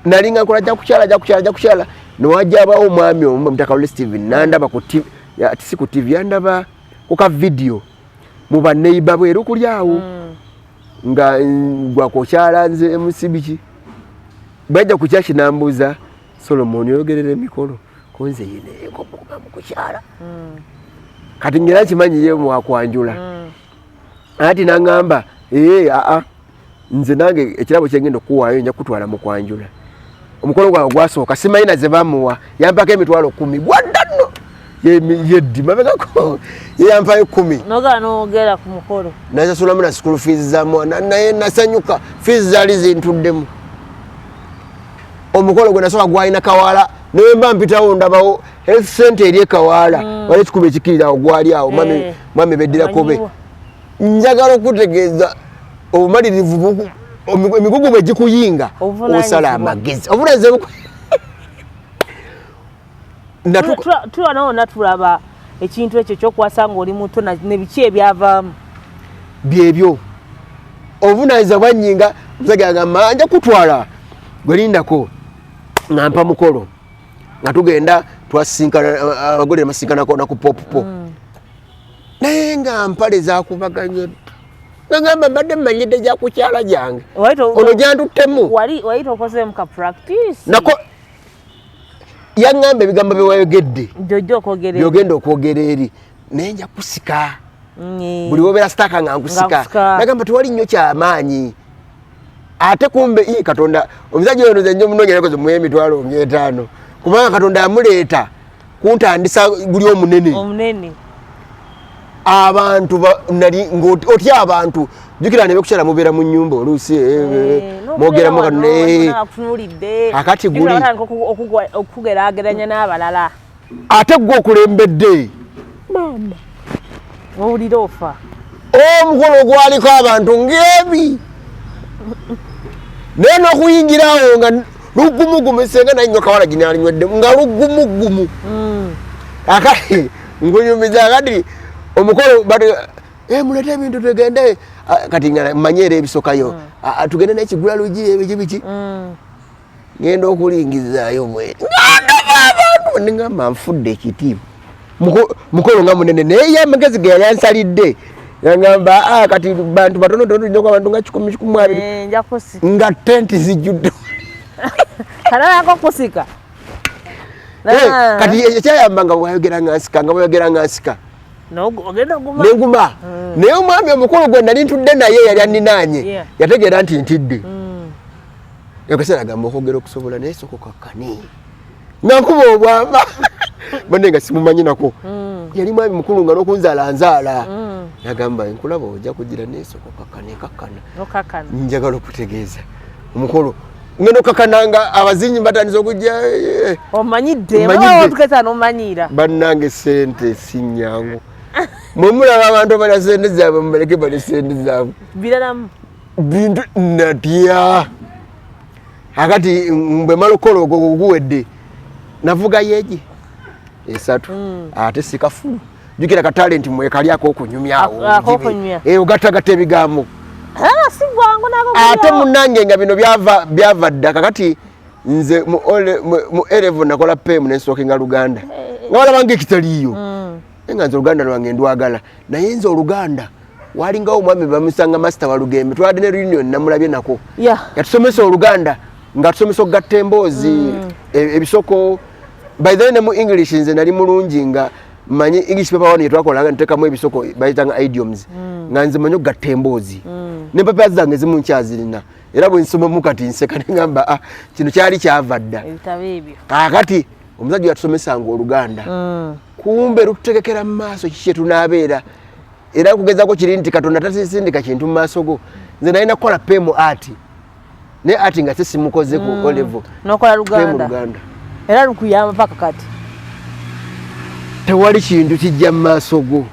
Nali nga nkola ajja kukyala, ajja kukyala, ajja kukyala, newajja abawo omwami omu, Mutaka Lule Steven, nandaba ku TV, si ku TV, yandaba ku ka video mu baneiba bweru kuli awo nga gwakukyala nze MC biki. Bajja ku kyaki, nambuuza, "Solomon, oyogerera emikolo?" Konze yeneekomukuba mu kukyala. Kati ngera nkimanyi ye mwakwanjula. Ati naŋŋamba, "Ee, aa, nze nange ekirabo kyengenda okukuwaayo, nja kutwala mu kwanjula." Omukolo gwange gwasooka, simanyi naze bamuwa, yampako 100,000. Gwadda nno yeddi mabegako, ye yampayo 10. Nogala nogera ku mukolo. Nasasulamu na school fees za mwana, naye nasanyuka, fees zaali zintuddemu. Omukolo gwe nasooka gwalina Kawaala, naye mba mpitawo ndabawo health center eri ekawaala, wali ekikuba ekikirirawo, gwali awo mwami. Mwami beddirakobe. Amanyiwa. Njagala okutegeeza obumalirivu emigugu bwe gikuyinga, Obuvunaanyizibwa. osala amagezi, obuvunaanyizibwa Tuba nawo tulaba ekintu ekyo kyokuwasa nga oli muto nebiki ebyavaamu. Byebyo, obuvunaanyizibwa bwanyinga. Omusajja agamba, "Nja kutwala, gwe lindako." Nga mpa mukolo, nga tugenda twasinkana abagole basinkana na ku popupo, naye nga mpale zakubaganye. Nagamba, "Mbadde mmanyidde gya kukyala gyange, ono gyantuttemu." Wali tokozeemu ka practice? Nako yaŋŋamba, "Ebigambo bye wayogedde Jojja okwogera byogenda okwogera eri, naye nja kusika buli wobeera stuck nga nkusika." Nkusika. Nagamba, "Tewali nnyo kyamaanyi." Ate kumbe ii Katonda, omusajja oyo nze nnyo munoonya nakoze muwa 50,000, kubanga Katonda yamuleeta kuntandisa guli omunene. Omunene. Abantu nali ng'otya abantu. Jjukira nebekukyala mubeera mu nnyumba oluusi, mwogeramu kano, Akutunuulidde. Akati guli. Okugeraageranya n'abalala. Ate gwe okulembedde. Owulira ofa. Omukolo gwaliko abantu ng'ebi, naye n'okuyingirawo nga lugumugumu, senga naye nnyo kawala ginaalinyweddemu nga lugumugumu. Akati nkunyumiza, akati omukolo "Mulete ebintu tugende." Ah, kati nga manye era ebisokayo. Ah, ah, tugende nekigula lugi, ebiki biki. Ngenda okulingizaayo bwe ngandaba abantu, nengamba nfudde ekitiibwa. Mukolo nga munene, naye ye amagezi ge yali ansalidde, yangamba, "Ah, kati bantu batono tono, tulina abantu nga 100, 120." Nja kusika. Nga tenti zijjudde. Kalalako kusika. Kati ekyayamba nga bwayogera nga nsika, nga bwayogera nga nsika. Ogenda oguma. Nenguma. Naye omwami omukulu gwe nali ntudde naye yali anninaanye, yategeera nti ntidde. Akaseera agamba, "Okwogera okusobola, naye sooka okakkane." Nga nkuba obwama banne nga simumanyi nako. Yali mwami mukulu nga n'okunzaala nzaala. Yagamba, "Nkulaba ojja kugira, naye sooka okakkane." Kakkana. Okakkana. Njagala okutegeeza omukolo Ngenda okakananga abazinyi batandise okujja. Omanyidde. Mmanyidde. Otukesa n'omanyiira. Bannange, sente si nyangu. Mwe mulaba abantu abalya sente zaabwe, mubaleke balye sente zaabwe. Biralamu. Bintu natya. Akati bwe mala okukola ogwo guwedde, navuga yeegi esatu, ate sikafulu. Jjukira ka talent mwekali ak'okunyumyawo. Ak'okunyumya. Ogattagatta ebigambo. Ah, si bwangu nako. Ate munnange nga bino byava dda. Kakati nze mu A level nakola PEM, nensookenga Luganda nga balaba nga ekitaliiyo. Naye nga nze Oluganda lwange ndwagala, naye nze Oluganda walingawo omwami bamusanga Master Walugembe, twabadde ne reunion, namulabye nako. Yatusomesa Oluganda nga tusomesa okugatta emboozi, ebisoko. By the way, ne mu English nze nali mulungi, nga manyi English paper one yetwakolanga ntekamu ebisoko bayitanga idioms, nga nze manyi okugatta emboozi. Nempapula zange zimu nkyazirina, era bwe nsomamu kati nseka neŋamba, ah, kino kyali kyava dda. Ebitabo ebyo. Kaakati omusajja yatusomesanga Oluganda, kumbe lututegekera mu maaso kiki kyetunaabeera. Era nkugezako kiri nti Katonda tasindika kintu mu maaso go. Nze nalina kukola PEM art, naye art nga sisimukoze ku O level. Nokola PEM. Luganda. Luganda. Era lukuyamba paka kati. Tewali kintu kijja mu maaso go.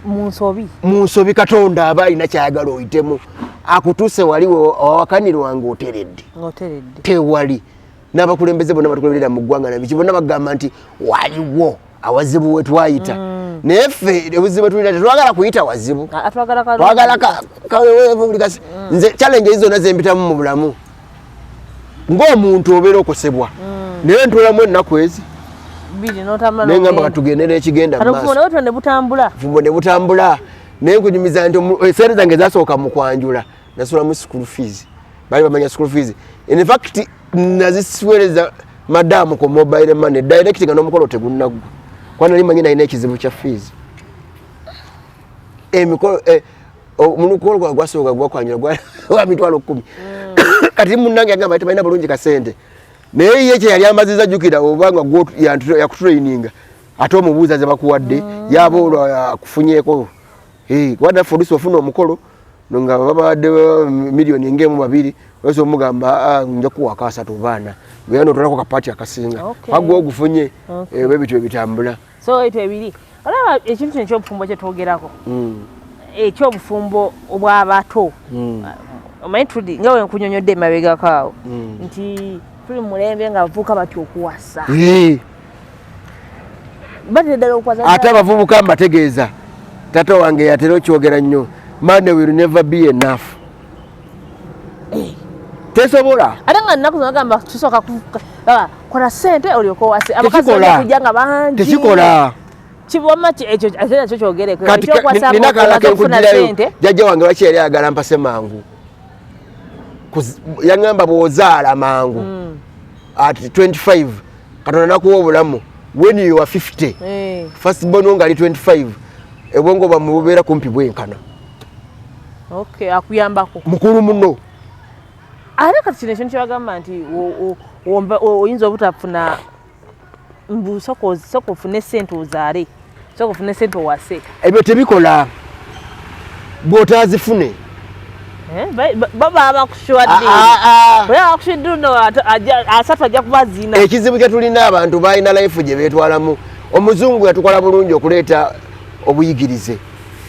Mu nsobi. Mu nsobi. Katonda aba alina kyayagala oyitemu akutuuse wali owakanirwa nga oteredde. Ng'oteredde. Tewali. N'abakulembeze bonna batukulemberera mu ggwanga nabiki bonna bagamba nti waliwo awazibu we twayita, naye ffe obuzibu bwe tulina tetwagala kuyita wazibu. Ah, twagala kalungi. Twagala buli nze challenge ezi zonna zempitamu mu bulamu ng'omuntu obeera okosebwa, naye ntulamu ennaku ezi Bbiri n'otambula. Naye ngamba N'ogenda. katugende n'ekigenda mu Kati maaso. obufumbo ne butyo ne butambula. Obufumbo ne butambula, naye nkunyumiza nti esente zange zasooka mu kwanjula nasulamu school fees. Bali bamanya school fees. In fact, nazisiwereza madamu ku mobile money direct nga n'omukolo tegunaggwa, kuba nali manyi nalina ekizibu kya fees. Emikolo omukolo gwa gwasooka gwakwanjula gwa 100,000. Kati munnange yagamba tebalina bulungi kasente, naye ye kye yali amaziza, jjukira obanga yakutraininga, ate omubuuza ze bakuwadde yaba olwo akufunyeeko. Kuba naffe oluusi ofuna omukolo nga babawadde miliyoni ng'emu babiri, oyinza omugamba, "Ah, nja kuwako asatu baana," era notolako kapaati akasinga. Agwe ogufunye. Bwe bityo ebitambula. So ebyo ebiri. Olaba ekintu kino ekyobufumbo kyetwogerako, ekyobufumbo obw'abato, omanyi tuli nga wenkunyonyodde emabegako awo nti tuli mu mulembe nga abavubuka batya okuwasa. Batera ddala okuwasa. Ate abavubuka mbategeeza, taata wange yatera okyogera nnyo, money will never be enough, tesobola. Ate nga nnaku zino bagamba tusooka kola ssente olyoke owase, abakazi Tekikola. bajja kujja nga bangi. Tekikola. Kiboma ekyo ate nakyo kyogereko. Kati Ekyokuwasa nina nga kalala omaze okufuna kenkugirayo. ssente. Jjajja wange lwaki yali ayagala mpase mangu? Yaŋŋamba bw'ozaala mangu at 25, Katonda nakuwa obulamu, when you are 50, first born nga ali 25, obwongo bwammwe bubeera kumpi bwenkana. Okay, akuyambako. Mukulu muno. Ate kati kino ekintu kyebagamba nti oyinza obutafuna mbu soka ofune sente ozaale, soka ofune sente owase. Ebyo tebikola bw'otaazifune. Eh, baba bakuswadde. Ah, ah, ah. Oya bakuswadde no asatu ajja kuba zina. Ekizibu kye tulina, abantu balina life gye beetwalamu. Omuzungu yatukola bulungi okuleeta obuyigirize,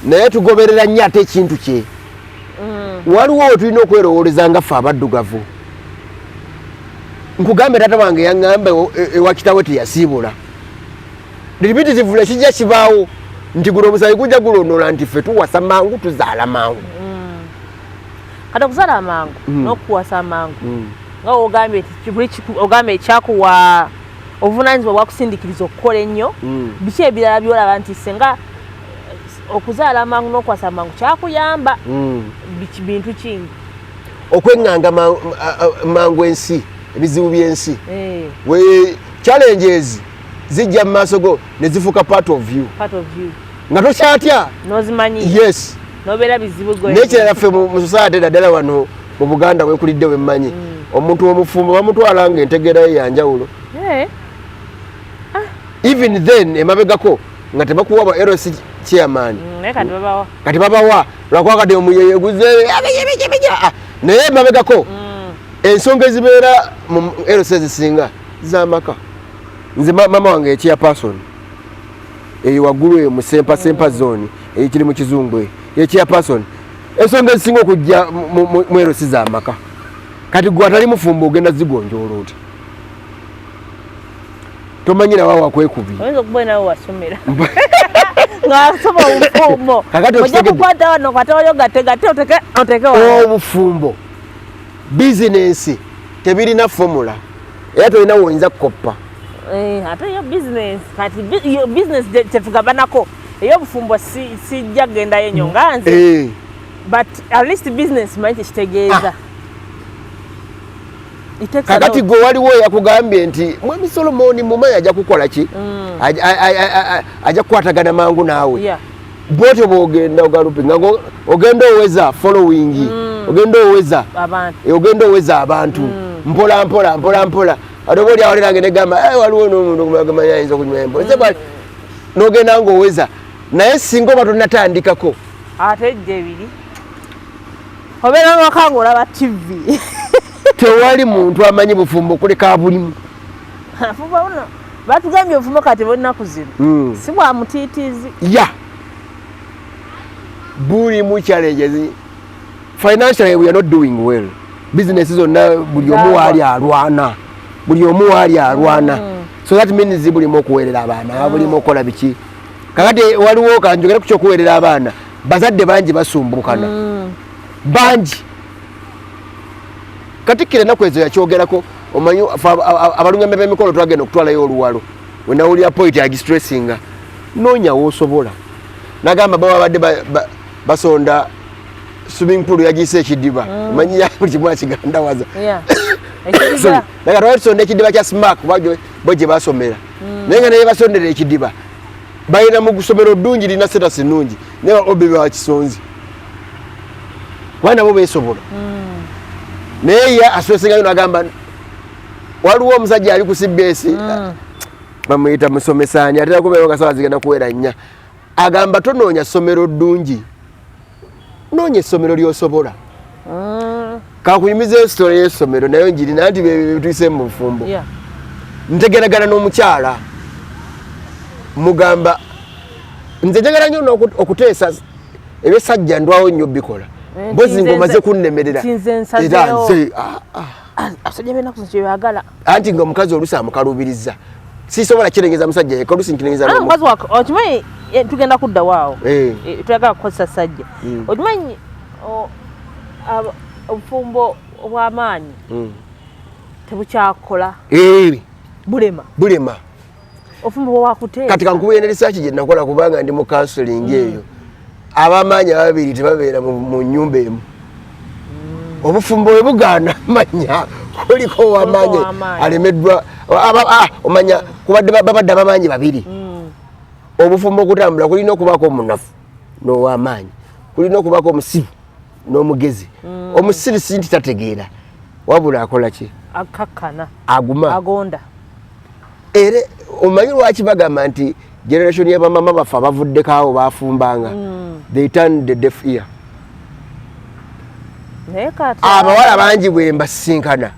naye tugoberera nnyo ate ekintu kye. Waliwo we tulina okwerowooleza nga ffe abaddugavu. Nkugambe, taata wange yaŋŋamba ewa kitawe teyasiibula. Repetitively kijja kibaawo nti guno omusayi gujja gulonola nti ffe tuwasa mangu, tuzaala mangu. Kati okuzaala amangu n'okuwasa amangu, nga ogambye nti buli ogambye ekyakuwa obuvunanyizibwa bwakusindikiriza okukola ennyo, biki ebirala byolaba nti senga okuzaala amangu n'okuwasa amangu kyakuyamba? Bintu kingi. Okweŋŋanga mangu ensi, ebizibu by'ensi. We challenges zijja mu maaso go ne zifuuka part of you. Part of you. Nga tokyatya. N'ozimanyi. Yes. Nobeera bizibu gwe. N'ekirala, ffe mu society, naddala wano mu Buganda wekulidde wemmanyi, omuntu omufumbo bamutwala nga entegeera ye yanjawulo. Even then emabegako nga tebakuwa ba LC chairman. Naye kati babawa. Kati babawa lwakuba kati omuyeye guze, naye emabegako. Ensonga ezibeera mu LC ezisinga z'amaka. Nze mama wange ye chairperson eyo waggulu eyo mu Sempa, Sempa zone eyo kiri mu kizungu, eyo ye chairperson. Ensonga ezisinga okujja mu LC z'amaka. Kati gwe atali mufumbo ogenda zigonjoola oti tomanyira wa wakwekubye. Oyinza okuba nawe wasomera ng'asoma obufumbo. Kakati ojja okitegedde. Kukwata wano, kwata wali, ogatte gatte, oteke oteke wano. Obufumbo, bizinensi tebirina formula, era tolina woyinza kukoppa. Eh, ate yo business kati yo business tetugabanako, ey'obufumbo sijja kugendayo nnyo nga nze, but at least business manyi kyekitegeeza. It takes a Kakati lot. gwe waliwo yakugambye nti mwami Solomoni mumanyi ajja kukola ki, ajja kukwatagana mangu naawe. Bwotyo bwogenda ogalupi nga ogenda oweza following, ogenda oweza abantu. Ogenda oweza abantu mpola mpola mpola mpola. Ate oba oli awo nange negamba, "Eh, waliwo n'omuntu gamanyi ayinza okunywa embo." Nze n'ogenda ng'oweza, naye singa oba tonnatandikako. Ate ejja ebiri obeera maka ng'olaba TV. Tewali muntu amanyi bufumbo kuleka bulimu. Afumbo buno batugambye obufumbo kati bw'ennaku zino si bwa mutiitiizi. Ya, bulimu challenges. Financially we are not doing well. Business zonna buli omu waali alwana, buli omu waali alwana. So that means bulimu okuweerera abaana, bulimu okukola biki. Kakati waliwo, kanjogere ku kyokuweerera abaana, bazadde bangi basumbukana, bangi. Katikkiro ennaku ezo yakyogerako. Omanyi fe abalungamya b'emikolo twagenda okutwalayo oluwalo, wenawulira point agistressinga, noonya woosobola. Nagamba baba babadde basonda swimming pool, yagiyise ekidiba. Omanyi buli kimu akigandawaza. Ekidiba. Naga twali tusonda ekidiba kya Smack bo gye basomera, naye nga naye basondera ekidiba balina mu ssomero ddungi, lina status nnungi, naye obe bakisonze kuba nabo beesobola. Naye ye aswesengayo nagamba waliwo omusajja ali ku CBS, bamuyita musomesaani, atera kubeera nga sawa zigenda kuwera 4. Agamba tonoonya ssomero ddungi, noonya essomero lyosobola. Kakunyumiza esitole y'essomero nayo njirina nti bituyise mu bufumbo. Ntegeragana n'omukyala, mugamba nze njagala nnyo okuteesa ebyesajja, ndwawo nnyo bikola. Eh, mpozi nti nze ng'omaze kunnemerera. nti nze Era nsazeewo. nze ah, ah. Ah, abasajja b'ennaku zino kyebaagala. Anti nga omukazi oluusi amukaluubiriza, sisobola kirengeza musajja yekka, oluusi nkirengeza Ah, omukazi okimanyi, tugenda kudda waawo. Eh. Eh, tuyagala kukozesa sajja. Okimanyi obufumbo obw'amaanyi tebukyakola. Eh, bulema. Bulema. Obufumbo bwakuteesa. Kati kankubuye ne research gye nakola, kubanga ndi mu counseling eyo. Abamaanyi ababiri tebabeera mu nyumba emu. Obufumbo bwe bugaana, manya kuliko owamaanyi ow'amaanyi. alemeddwa. Omanya kubadde babadde abamaanyi babiri. Obufumbo okutambula kulina okubaako omunafu n'owamaanyi, kulina okubaako omusiru n'omugezi. Omusiru si nti tategeera, wabula akola ki? Akakkana. Aguma. Agonda. Era omanyi lwaki bagamba nti generation y'abamama baffe abavuddeko awo bafumbanga, they turn the deaf ear. Naye kati abawala bangi bwe mbasisinkana,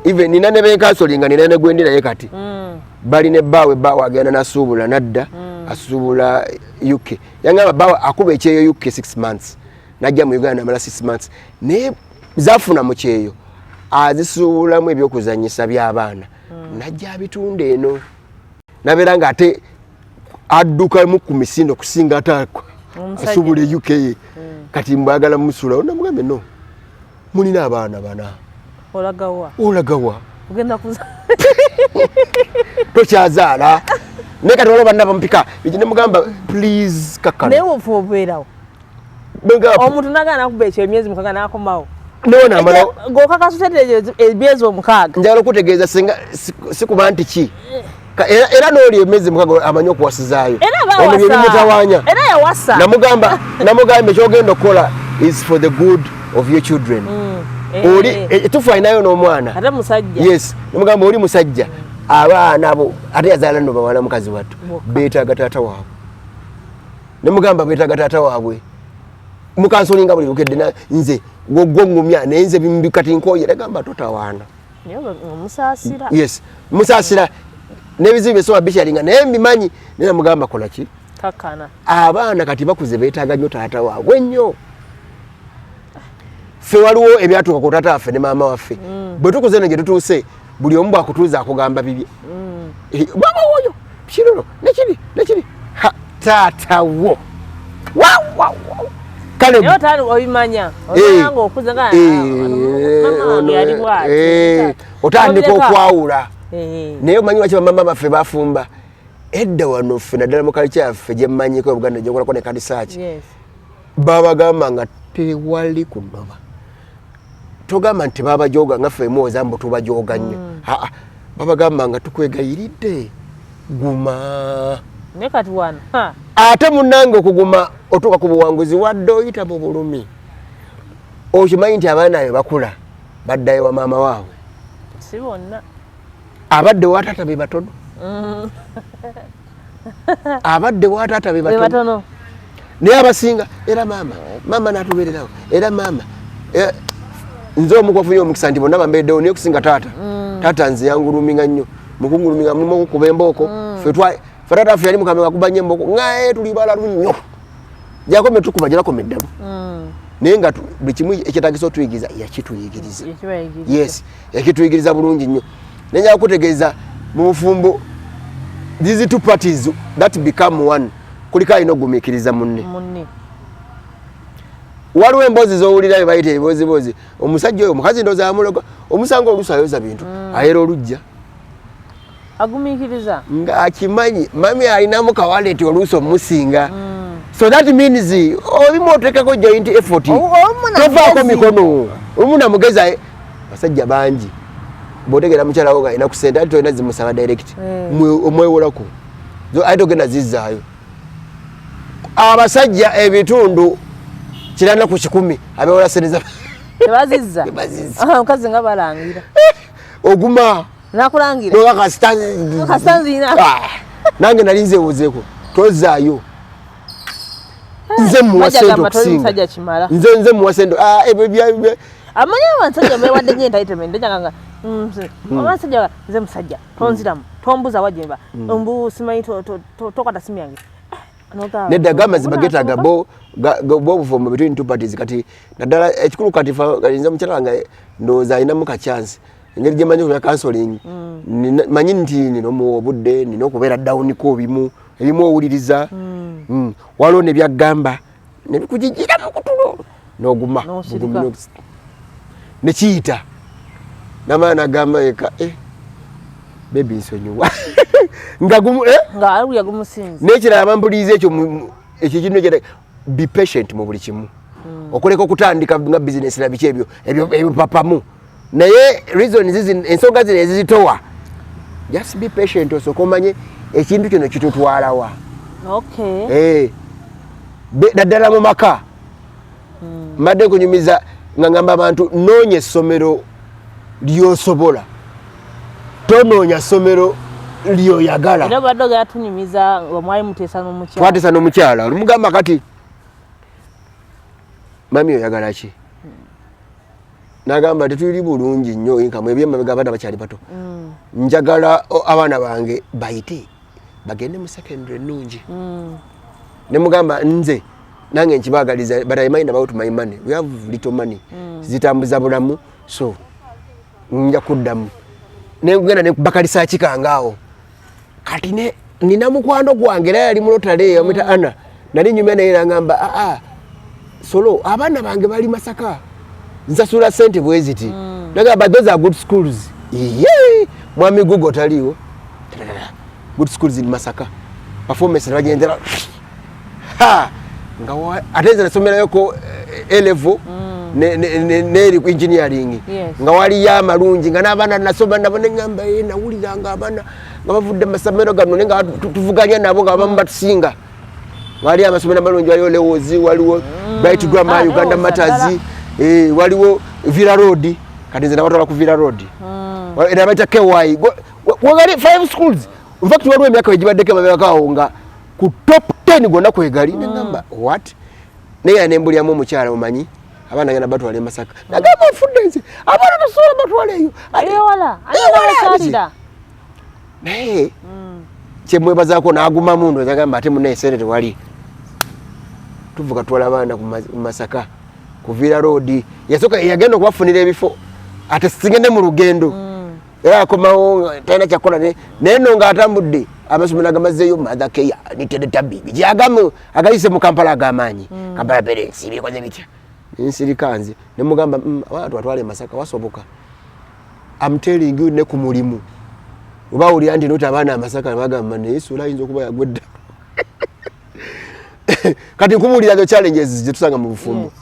even nina ne bencounselinga, nina ne gwendi naye kati, balina ebbaawe, ebbaawe agenda nasuubula nadda, asuubula UK. Yangamba bbaawe akuba ekyeyo UK 6 months, najja mu Uganda namala 6 months, naye zafuna mu kyeyo azisuubulamu ebyokuzanyisa by'abaana, najja abitunda eno, nabeera nga ate addukamu ku misinde okusinga ate Omusajja. asuubula e UK. Kati mbwagala musuulawo, namugambe no, mulina abaana bana. Olagawa? Olagawa? Ogenda kuza. Tokyazaala. Naye kati waliwo banna bamupika eki, nemugamba please kakkana. Naye obufu obubeerawo. Bwengamba, omuntu nagana nakuba ekyo emyezi 6 nakomawo. Nawe namala. Ng'okakasa emyezi 6. Njagala okutegeeza singa si kuba nti ki era n'oli emyezi 6 amanyi okuwasizaayo. Era Ono bye bawasa. bimutawaanya. Era yawasa. Namugamba ekyogenda okukola is for the good of your children. Oli etufu alinayo n'omwana. Ate musajja. Yes, namugamba oli musajja, abaana abo ate yazaala nno bawala, mukazi wattu. Bokka. Beetaaga taata waabwe. Nemugamba beetaaga taata waabwe. Mucounselinga buli lukedde nze Gwo ŋŋumya, naye nze bimu kati nkoye. Nagamba totawaana. Naye omusaasira. Yes, musaasira n'ebizibu byesobola bikyalinga, naye mbimanyi, naye namugamba kola ki? Kakkana. Abaana kati bakuze, beetaaga nnyo taata waabwe nnyo. Ffe waliwo ebyatuuka ku taata waffe ne maama waffe. Bwe tukuze eno gye tutuuse, buli omu bwakutuuza akugamba bibye. Eh, maama woyo kirolo nekiri nekiri. Ha, taata wo. Wa, wa, wa. Kale naye otali obimanya, Eh, omanya nga okuze nga eh, mama wange yali bw'ati. eh, otandika Obireka. okwawula. Eh. Naye omanyi lwaki bamama baffe bafumba edda wano? Ffe naddala mu culture yaffe gyemmanyiko e Buganda, gyenkolako ne kadisaaki, babagamba nga tewali kunoba. Togamba nti babajoga nga ffe muwoza mbu tubajoga nnyo. Aa, babagamba nga tukwegayiridde guma. Naye kati wano ha, Ate munnange, okuguma otuuka ku buwanguzi wadde oyita mu bulumi. Okimanyi nti abaana be bakula baddayo wa maama waabwe? Si bonna. Abadde wa taata be batono, abadde wa taata be be batono. Batono. Naye abasinga era maama, maama natubeererawo era maama. Eh, nze omu kwafunye omukisa nti bonna bambereddewo, naye okusinga taata. Taata nze yanguluminga nnyo. Mukunguluminga mulimu okukuba embooko. Ffe taata waffe yali mukame, akuba nnyo embooko, ngaye tuli balalu nnyo, gyakome tukuba gyebakoma eddalu. Naye nga buli kimu ekyetagisa otuyigiriza yakituyigiriza. Ekibayigiriza. Yes, yakituyigiriza bulungi nnyo. Naye njagala kutegeeza, mu bufumbo these two parties that become one, kuliko alina okugumiikiriza munne. Munne. Waliwo emboozi z'owulira bye bayita eboozibozi, omusajja oyo omukazi ndooza amuloga, omusanga oluusi ayoza bintu, ayera olujja. Agumiikiriza. Ng'akimanyi mami alinamu kawaleti oluusi omusinga. So that means obimu oteekako joint effort. Omu na Tovaako mugezi. mikono, omu na mugezi. Basajja bangi bw'otegeera mukyala wo ng'alina ku sente, ate tolina zimusaba direct. Omwewolako. Ate togenda zizzaayo. Abasajja ebitundu 90% abewola sente za Tebazizza. Tebazizza. Ah, omukazi nga balangira. Oguma. Nakulangira. Noba kasita. Kasita nzina. Ah, nange nali nzewozeeko tozaayo, nze muwa Bajja sente gamba toli okusinga. musajja kimala. Nze muwa sente. Ah, ebyo Amanyi abasajja bewadde nnyo entitlement nga abasajja nze musajja tonziramu, tombuza wajemba mbu simanyi tokwata simu yange. Eh, n'ogamba, Nedda, gamazima "Obuna getaaga nsonga?" bo obufumbo between two parties. Kati naddala ekikulu kati kati nze mukyala wange ndowooza alinamu ka chance, engeri gye manyi okulya counseling. Manyi nti nina omuwa obudde, nina okubeera down ko bimu ebimu owuliriza. Waliwo ne byaggamba ne bikugijira mu kutulo n'oguma. N'osirika. Bugumi nekiyita namala nagamba eka, eh, baby nsonyiwa nga gumu, eh? Nga alulya gumusinze. N'ekirala bambuliza ekyo ekyo kino kyeta be patient mu buli kimu. Okuleka okutandika nga bizinesi na biki ebyo ebyo papamu, naye reason zizi, ensonga zino ezizitowa, just be patient, osooke omanye ekintu kino kitutwalawa. Okay. Eh, naddala mu maka. Mbadde nkunyumiza nga ngamba abantu, noonya essomero lyosobola, tonoonya ssomero lyoyagala. Era obadde ogenda tunyumiza nga mwali muteesa n'omukyala. Twateesa n'omukyala, olumugamba kati mami oyagala ki? Nagamba tetuli bulungi nnyo inkamu ebyemabega, abaana bakyali bato. Njagala abaana bange bayite bagende mu secondary ennungi. Nemugamba nze nange nkibagaliza, but I mind about my money, we have little money. Zitambuza bulamu, so nja kuddamu nengenda nekubakalisa kikanga awo. Kati ne nina mukwano gwange era yali mulotale, amwita Ana, nali nyumya naye nangamba, aa solo abaana bange bali Masaka, nsasula sente bwe ziti. Nagamba, but those are good schools. Iye mwami Google taliiwo. Good schools in Masaka, performance nebagendera ha nga ate nze nasomerayoko A level neri ku engineering. Nga waliyo amalungi nga n'abaana nasoma nabo, neŋŋamba, "Eh, nawuliranga abaana nga bavudde mu masomero gano, naye nga tuvuganya nabo nga abamu batusinga." Waliyo amasomero amalungi, waliwo Leos, waliwo Bright Grammar, Ah, Uganda Leos Matters, ddala. eh, waliwo Villa Road. Kati nze nabatwala ku Villa Road. Era baita KY. Wagali five schools. In fact waliwo emyaka egibaddeko emabegako awo nga ku top 10 gwonna kwegali. Neŋŋamba, what? Naye era nembulyamu omukyala, omanyi Abaana ngenda batwala e Masaka. Nagamba, "Ofudde nze, abaana tosobola batwala eyo." Ewala. Ewala. Ewala. Naye kyemwebazaako n'agumamu, ndowooza gamba ate munaye sente tewali. Tuvuga twala abaana ku Masaka ku Villa Road. Yasooka yagenda okubafunira ebifo, ate sigende mu lugendo, era akomawo talina kyakukola. Naye nno ng'atambudde amasomero agamazeeyo, Mothercare, Nitedetabi, biki agamu agayise mu Kampala ag'amaanyi, Kampala Parents, bikoze bitya. Nsirika nze nemugamba, abaana twatwala e Masaka wasoboka." I'm telling you, ne ku mulimu oba awulira nti noti abaana amasaka, bagamba naye sula ayinza okuba yagwa edda. Kati nkubuulira the challenges zetusanga mu bufumbo.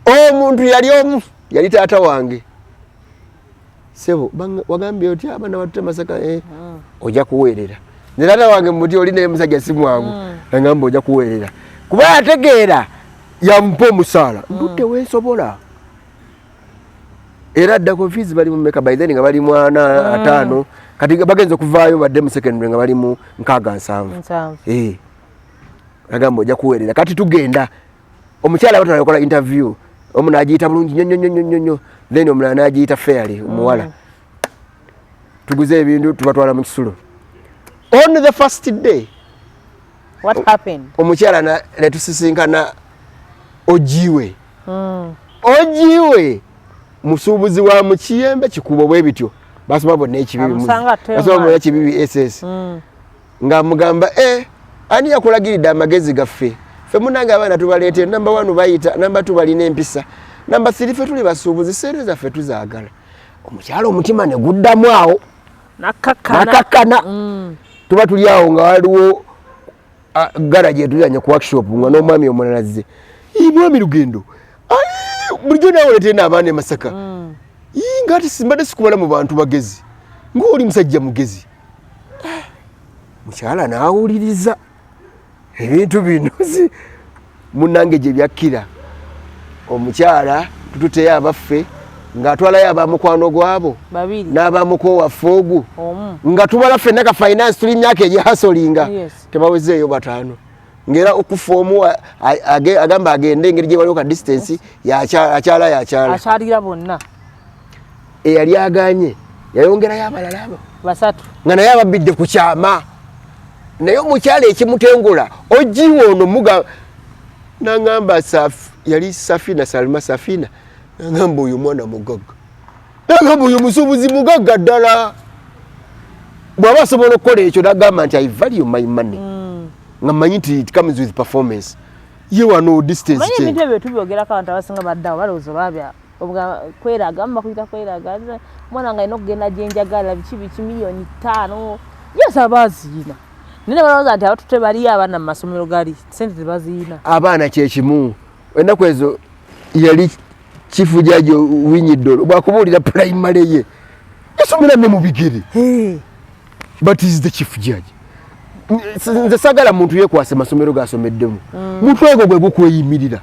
Omuntu yali omu, yali taata wange. "Sebo, wagambye otya? Abaana batute Masaka, eh, ojja kuweerera." Nze taata wange muti oli naye musajja si mwangu. Agamba, "Ojja kuweerera," kuba yategeera yampa omusaala ndudde wensobola. Era addako fees bali mu meka by then nga bali mwana ataano, kati bagenza okuvaayo badde mu secondary nga bali mu 67. 70. Eh. Agamba, "Ojja kuweerera." Kati tugenda, omukyala batwala kola interview, omu n'agiyita bulungi nnyo nnyo nnyo nnyo nnyo, then omulala n'agiyita fairly. Omuwala, tuguze ebintu, tubatwala mu kisulo. On the first day, What happened? omukyala netusisinkana ogiwe. Ogiwe musuubuzi wa mukiyembe kikubo bwe bityo, basoma bonna ekibibi. Amusanga ate Basoma omwana. bonna kibibi SS. Nga mugamba, "Eh, ani yakulagiridde amagezi gaffe? Ffe munange abaana tubaleete, number one bayita, number two balina empisa, number three ffe tuli basuubuzi, sente zaffe tuzaagala." Omukyala omutima ne guddamu awo. Nakakkana. Nakakkana. Tuba tuli awo nga waliwo garage etuliranye ku workshop, nga n'omwami omulala azze. "Ii, mwami Lugendo, ai, bulijjo naawe oleetera abaana e Masaka? Ii, nga ate simbadde sikubala mu bantu bagezi, ng'oli musajja mugezi." Ah, mukyala n'awuliriza ebintu bino munnange gye byakkira. Omukyala tututeyo abaffe ng'atwalayo abamukwano gwabo Babiri. n'abamuko waffe ogu Omu. nga tubala ffenna ka finance, tuli myaka egyasolinga. Tebawezeeyo bataano, ngera okufa omu agamba agende, engeri gye waliwo ka distance, akyala yakyala. Akyalira bonna. Eyali aganye yayongerayo abalala abo. Basatu. Nga naye ababbidde ku kyama. Naye omukyala ekimutengula ogiwa ono muga nangamba yali Safina, Salima Safina, nangamba, "Oyo mwana mugagga." Nangamba, "Oyo musuubuzi mugagga ddala, bw'aba asobola okukola ekyo." Nagamba nti, "I value my money," nga mmanyi nti it comes with performance. Ye wano distance. Manyi kye ebintu ebyo tubyogerako, abantu abasinga baddawo balowooza babya kweraga, abamu bakuyita kweraga. Omwana nga alina okugenda gyenjagala, biki biki, 5 miliyoni yes, aba aziina, naye ne balowooza nti abatute baliyo abaana mu masomero gali sente tebaziina. Abaana kyekimu. Ennaku ezo yali chief judge Owiny Dollo, bwakubuulira primary ye yasomera ne mu bigere, but is the chief judge. Nze sagala muntu yekwase masomero gasomeddemu. Mutwe ogwo gwe gukweyimirira.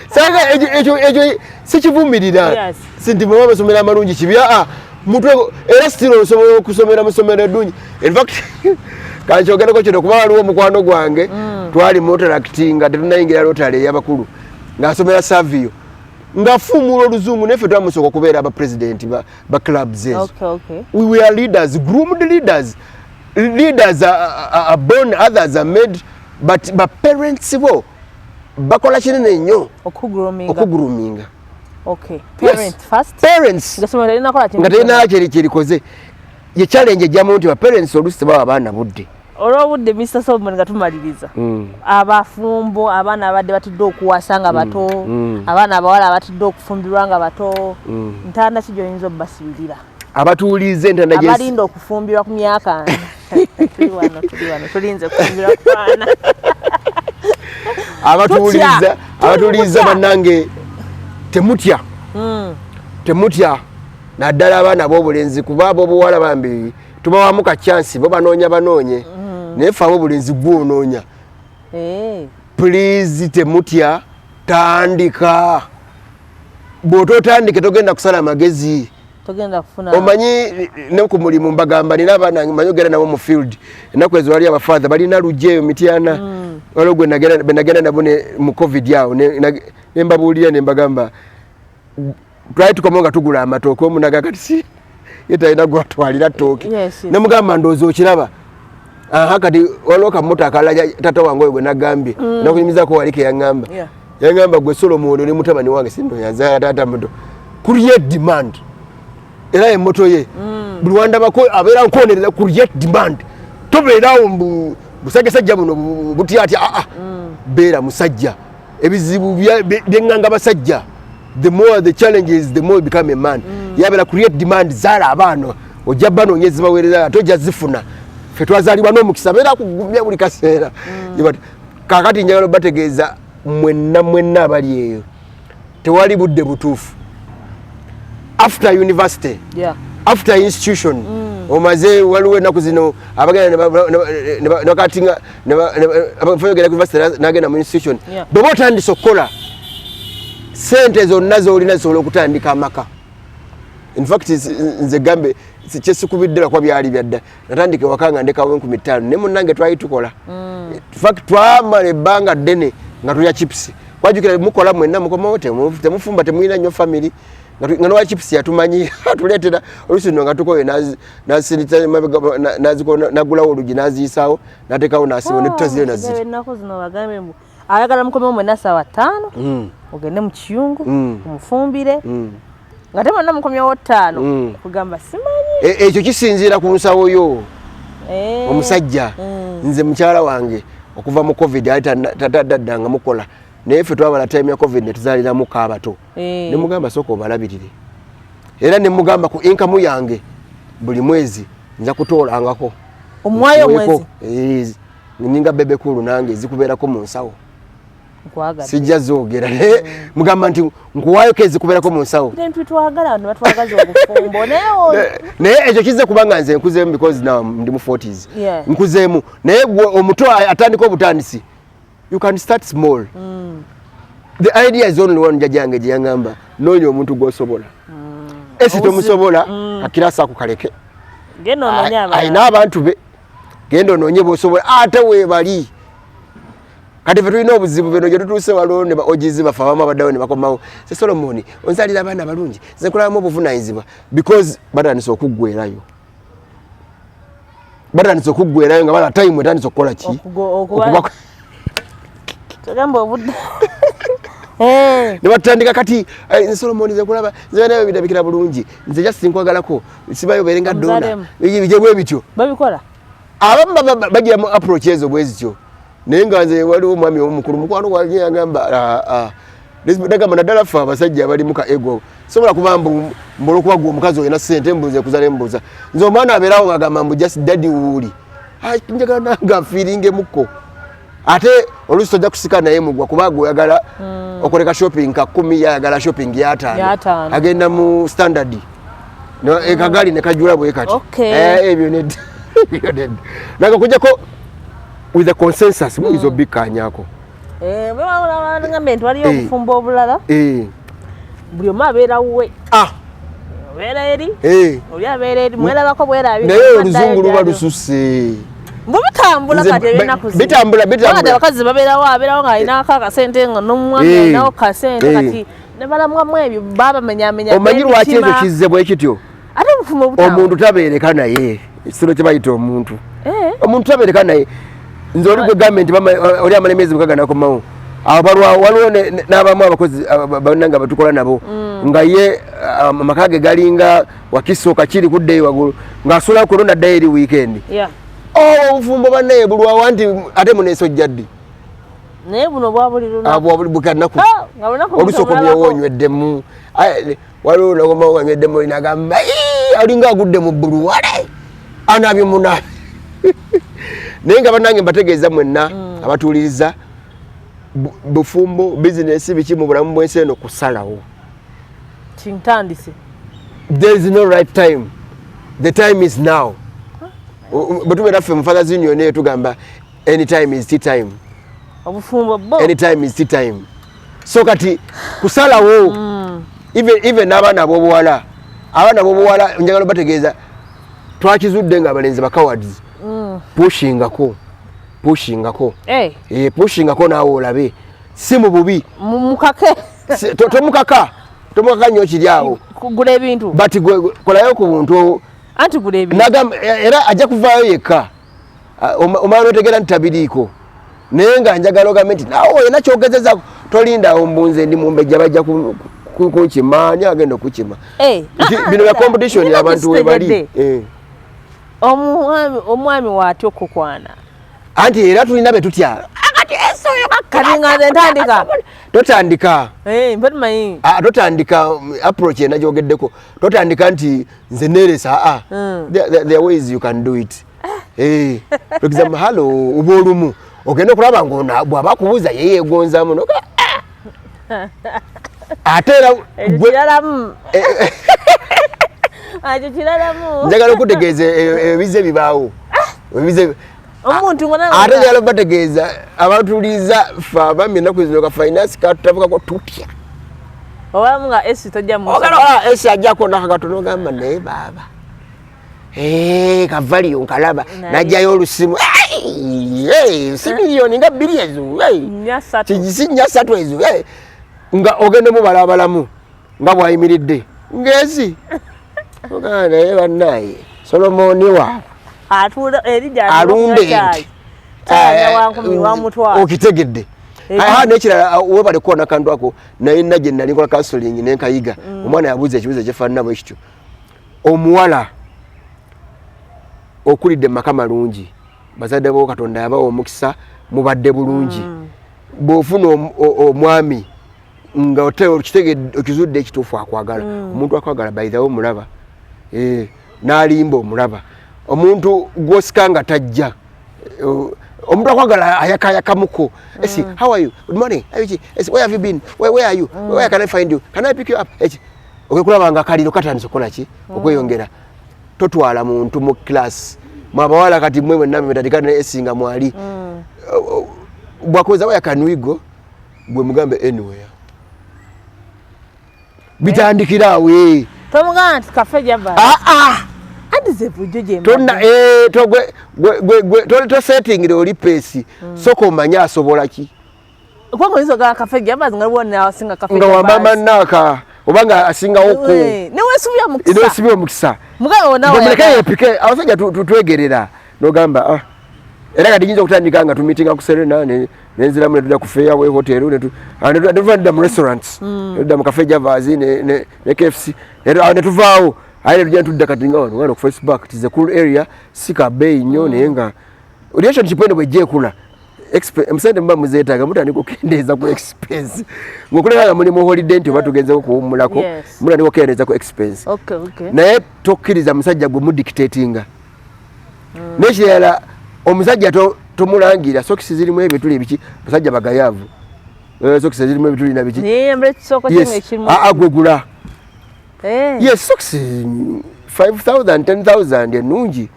Saga ekyo sikivumirira. Sinti bwe basomera amalungi kibi, aa, mutwe era still osobola okusomera mu ssomero eddungi. In fact, kankyogereko kino kuba waliwo omukwano gwange, twali mu Rotaract nga tetunayingira Rotary ey'abakulu, ng'asomera Savio, ng'afuumuula oluzungu, naye ffe twamusooka okubeera abapresident ba clubs ezo. We were leaders, groomed leaders. Leaders are born, others are made, but ba parents bo bakola kinene nnyo okugroominga. Okugroominga. Parent first. Parents. Nga somero terinakola kintu Nga terina kyerikoze. Ye challenge ejjamu nti ba parents oluusi tebawa abaana budde. Olw'obudde, Mr Solomon, nga tumaliriza, abafumbo, abaana abadde batudde okuwasa nga bato, abaana abawala abatudde okufumbirwa nga bato, ntanda ki gy'oyinza obbasibirira? Abatuwuliriza, entanda Abalinda okufumbirwa ku myaka, tuli wano, tuli wano, tulinze kufumbirwa ku baana. Abatuwuliriza, Tutya. abatuwuliriza, Tutya. bannange, temutya, temutya, naddala abaana ab'obulenzi, kuba ab'obuwala bambi tubawamu ka chance, bo banoonya banoonye, naye ffe ab'obulenzi gwonoonya. Please temutya, tandika. Bw'otootandike togenda kusala magezi. Togenda kufuna. Omanyi ne ku mulimu mbagamba, nina abaana manyi ogenda nabo mu field. Ennaku ezo wali abafather balina lujja eyo Mityana. Waliwo gwe nagenda nabo mu COVID awo, ne mbabuulira ne mbagamba twali tukomawo nga tugula amatooke, omunaga kati si ye talina gwatwalira ttooke. Nemugamba, ndowooza okiraba, aha, kati waliwo kamoto akalala tata wange oyo gwe nagambye nakunyumizako wali ke yaŋŋamba. Yaŋŋamba, gwe Solomoni oli mutabani wange, sindo yazaala taata muto, create demand. Era emoto ye buli wandabako abeera nkonereza create demand. Tobeerawo mbu busajjasajja buno butyatya, aa, beera musajja. Ebizibu byeŋŋanga basajja, the more the challenges, the more you become a man. Yabeera create demand, zaala abaana, ojja banoonyeza zibaweereza, ate ojja zifuna. Ffe twazaalibwa n'omukisa, beera kugumya buli kaseera. But kakati njagala obategeeza mwenna mwenna abali eyo, tewali budde butuufu. After university, after institution omaze, waliwo ennaku zino abagenda nakatinga abagenda ku university nagenda mu institution. Bw'oba otandise okukola, sente zonna z'olina zisobola okutandika amaka. In fact, nze gambe kyesikubidde lwakuba byali byadda. Natandika ewaka nga ndekawo 5,000 ne munnange twali tukola. In fact, twamala ebbanga ddene nga tulya chips. Kwajukira mukola mwenna, mukomawo temufumba, temulina nnyo family, nga nowa chips yatumanyi, atuleetera. Oluusi nno nga tukoye, nasindika mabega, nagulawo olugi, naziyisaawo, nateekawo, nasiba netutazire naziri. Ennaku zino bagambe mbu ayagala mukomewo mwenna saawa 5, ogende mu kiyungu, omufumbire, nga te mwenna mukomyewo 5. Kugamba simanyi. Ekyo kisinziira ku nsawo yo. Omusajja, nze mukyala wange okuva mu COVID ali tatadda nga mukola, naye ffe twabala time ya COVID netuzaaliramuko abato. Nemugamba, sooka obalabirire, era nemugamba ku income yange buli mwezi nja kutoolangako. Omuwayo Nkuweeko, omwezi? Eh, ninga Bebe Cool, nange zikubeerako mu nsawo. Nkwagadde. Sijja zoogera, naye mugamba nti nkuwaayo ezikubeerako mu nsawo. Ebintu twagala, abantu batwagaza obufumbo, naye Naye ekyo kizze kubanga nze nkuzeemu, because now ndi mu 40s. Nkuzeemu, naye gwe omuto atandika obutandisi, you can start small. The idea is only one. Jjajjange gye yaŋŋamba, noonya omuntu gw'osobola, esi tomusobola, kakirasi ako kaleke. Genda onoonye abalala. Alina abantu be, genda onoonye bosobola, ate weebali. Kati fe tulina obuzibu bino gye tutuuse, waliwo ne ba ogizi baffe abamu abaddawo ne bakomawo, se Solomoni onzalira abaana balungi, nze nkulabamu obuvunanyizibwa, because batandise okuggwerayo, batandise okuggwerayo nga bala time etandise okukola ki? Togamba obudde. Ne batandika kati, "Eh, Solomoni, nze kulaba nze nawe bidabikira bulungi, nze just nkwagalako sibayo beere nga dona." Omuzaalemu. Bije bwe bityo. Babikola. Abamu bagira mu approach ezo bwe zityo, naye nga nze waliwo omwami omukulu mukwano gwange yagamba, "Ah, ah." Nagamba naddala ffe abasajja abalimu ka ego, sobola kuba mbu olwokuba gwe omukazi olina ssente, mbuze kuzala, mbuuza nze omwana abeerawo ngagamba mbu just daddy wuuli. Ah, njagala nange afiiringemuko. Ate oluusi tojja kusika naye mugwa, kuba gwe oyagala okoleka shopping ka 10, yayagala shopping yataano. Y'ataano. Agenda mu Standard, ekagaali ne kajula bwe kati. Okay. Eh, ebyo nedda, ebyo nedda. Naga kujjako with the consensus muyinza obbikkaanyaako. Eh, ngambe nti waliyo obufumbo obulala, buli omu abeera wuwe. Obeera eri, oli abeera eri, mwerabako bwerabi. Naye oluzungu luba lususse. Mbu bitambula. Nze Kati ebyennaku zino. Bitambula, bitambula. Kati abakazi babeerawo, abeerawo ng'alinako akasente, nga n'omwami alinawo kasente. Kati ne balamwamu ebyo babamenyamenya. Omanyi lwaki ekyo kizze bwe kityo? Ate obufumbo butambula. Omuntu tabeereka naye ekisolo kye bayita omuntu. Omuntu tabeereka naye. Nze oli gwe gambe nti oli amala emyezi 6 nakomawo, awo balwawo. Waliwo n'abamu abakozi bannange abatukola nabo, nga ye amaka ge galinga Wakiso, Kakiri kuddeyo waggulu, ng'asula kuno naddayo eri weekend. Obufumbo bannaye bulwawo nti ate muneesojja ddi? Naye buno bwa buli lunaku. Bwa buli kanaku. Ah, nga lunaku. Oluusi okomyewo mulabako. onyweddemu. Aye, waliwo nakomawo anyweddemu, oli nagamba, "Ii, alinga agudde mu bbulu wale anaabye munaabe." Naye nga bannange mbategeeza mwenna abatuuliriza, bufumbo, bizinesi, biki mu bulamu bw'ensi eno kusalawo. Kintandise. There is no right time, the time is now. Bwe tubeera ffe mu Fathers Union eyo tugamba, anytime is tea time. Obufumbo bo. Anytime is tea time. So kati kusalawo. Even n'abaana ab'obuwala, abaana ab'obuwala njagala bategeeza, twakizudde nga abalenzi ba cowards. Pushingako. Pushingako. Eh. Eh, pushingako naawe olabe si mu bubi. Mukake. Tomukaka, tomukaka nnyo kiri awo. Kugula ebintu. But kolayo ku buntu. Anti gula ebintu. Nagamba era ajja kuvaayo yekka. Omala notegeera nti tabiriiko, naye nga njagala ogambe nti naawe olina kyogezeza. Tolinda awo mbunze ndi mumbejja bajja kunkima, ani agenda okukima? Eh. Bino bya competition, abantu we bali. Eh. Omwami waatya okukwana? Anti era tulina be tutya. Kati nga nze ntandika. Totandika. Eh, mba tumanyi. Ah, totandika approach ena gyogeddeko, totandika nti nze neeresa aa. There are ways you can do it. Eh, for example, hello, oba olumu ogenda okulaba nga bw'aba akubuuza ye yeegonzamu noga ate era kiralamu ekyo kiralamu. Njagala okutegeeza ebize bibaawo, ebize omuntu ate njagala bategeeza abatuliza fe abami ennaku zino ka finance katutavukako tutya. Obamu nga esi tojja. Ogala esi ajjako nakakatono, ogamba naye baaba kavaliyo nkalaba najjayo olusimu si miliyoni nga 2 ezo, si 4 3 ezo, nga ogenda mubalabalamu nga bwayimiridde ngezi ogamba naye bannaye Solomoni waabwe alunda ente. Okitegedde? Aha, nekirala, webale kuwa nakantu ako. Naye nna gye nali nkola counseling nenkayiga, omwana yabuuza ekibuuzo ekyefaanana bwe kityo. Omuwala okulidde mu maka malungi, bazadde bo Katonda yabawa omukisa, mubadde bulungi, bw'ofuna omwami nga okitegedde, okizudde ekituufu akwagala, omuntu akwagala by the way omulaba, n'alimba omulaba, omuntu gw'osika nga tajja, omuntu akwagala ayakayakamuko. Esi, how are you? Good morning. Esi, where have you been? Where are you? Where can I find you? Can I pick you up? Eki okulaba nga akaliro katandise okukola ki, okweyongera. Totwala muntu mu class mwabawala. Kati mwe mwenna mwetandika ne esi nga mwali bwakoza where can we go, gwe mugambe anywhere. Bitandikira awo. Tomugamba nti Cafe Javas. Ah, ah. Anti ze bulijjo gye Tonna to gwe tosettingira oli pace. Soka omanye asobola ki. Kubanga oyinza ogamba Cafe Javas nga wona asinga Cafe Nga wamama naaka oba nga asingawoko. Neweesubya mukisa. Newesibya omukisa. Mugamba wona. Muleke yepike. Abasajja twegerera nogamba ah. Era kati nyinza okutandika nga tumeetinga ku Serena nenziramu netudda ku Fairway Hotel, netuva nedda mu restaurants, netudda mu Cafe Javas ne KFC, netuvaawo aye netujja netudda kati nga wano ku Facebook. It is a cool area, si ka bbeeyi nnyo, naye nga relationship eno bwejja ekula, sente muba muzeetaaga, mutandika okukendeeza ku expense ng'okuleka nga muli mu holiday nti oba tugenzeko kuwummulako, mutandika okukendeeza ku expense. Naye tokkiriza musajja gwe mudictatinga. Nekirala, omusajja tomulangira sokisi zirimu ebituli ebiki. Basajja bagayaavu. Sokisi zirimu ebituli na biki. Aa, gwegula. Yes, sokisi 5000, 10,000 ennungi,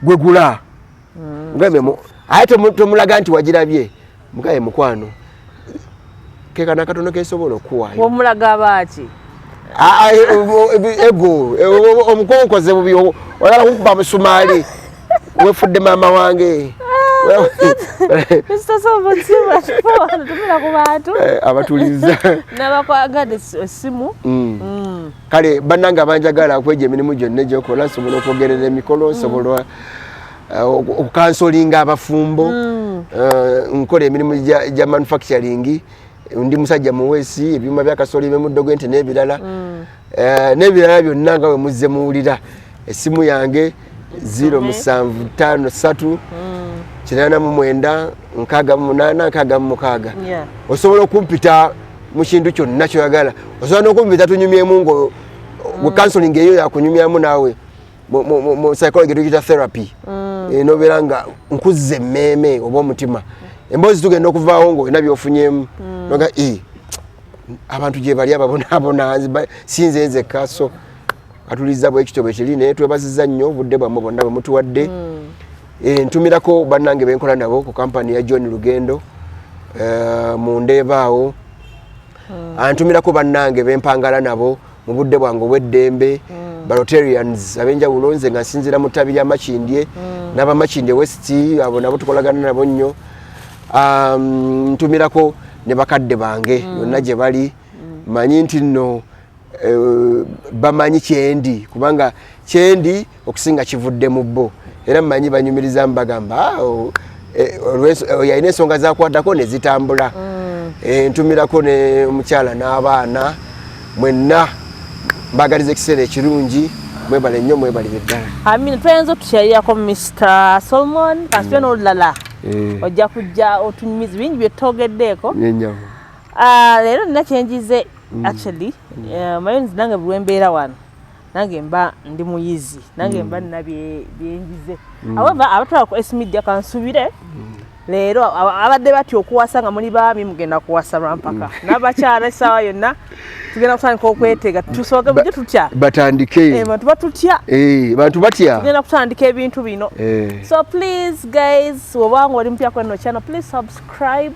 gwegula. Mugambe aye tomulaga nti wagirabye. Mugambe mukwano kekana katono kesobola okuwaayo. Omulaga abaaki? Ego omukonkoze bubi, oyagala kukuba musumaali, wefudde maama wange. Tumira ku bantu. Abatuliza. N'abakwagadde essimu. Kale bannange abanjagala, okweja emirimu gyonna egyokola, nsobola okwogerera emikolo, nsobola okucounselinga abafumbo, nkola emirimu gya manufacturing, ndi musajja muweesi ebyuma byakasoli bemuddo gw'ente n'ebirala, n'ebirala byonna nga bwe muzze muwulira. Essimu yange 0753 89 68 66. Osobola okumpita mu kintu kyonna kyoyagala, osobola n'okumpita tunyumyemu ngo gwe counseling eyo yakunyumyamu naawe mu psychology tukiyita therapy. Nobeera nga nkuzza emmeeme oba omutima, emboozi tugenda okuvaawo ng'olina byofunyemu noga abantu gye bali ababonaabona sinze nzekka. So atuliza bwe kityo bwe kiri, naye twebaziza nnyo obudde bwammwe bonna bwe mutuwadde. Ntumirako bannange benkola nabo ku kampani ya John Lugendo, mu Ndeebaawo. Antumirako bannange bempangala nabo mu budde bwange obw'eddembe, ba Rotarians ab'enjawulo, nze nga nsinziira mu ttabi lya Makindye. N'abamakindye West, abo nabo tukolagana nabo nnyo. Ntumirako ne bakadde bange yonna gye bali. Manyi nti nno bamanyi kyendi, kubanga kyendi okusinga kivudde mu bo, era mmanyi banyumiriza mbagamba, "Ah, oyo alina ensonga zakwatako ne zitambula." Ntumirako ne omukyala n'abaana mwenna, mbagaliza ekiseera ekirungi. Mwebale nnyo, mwebalire ddala. Amina. Tuyinza otukyalirako Mr Solomon kansibe n'olulala. Ojja kujja otunyumiza bingi byetwogeddeeko. Nyenyawo. Ah, leero nina kyenjize actually. Manyi nze nange buli lwembeera wano nange mba ndi muyizi, nange mba nina byenjize. However, abatwala ku S Media, kansubire leero abadde batya okuwasa nga muli baami, mugenda kuwasa lwampaka. N'abakyala, essaawa yonna tugenda kutandika okwetega, tusooke bujje tutya. Batandike. Bantu batutya. Bantu batya. Tugenda kutandika ebintu bino. So please guys, wobanga oli mupya kweno channel, please subscribe,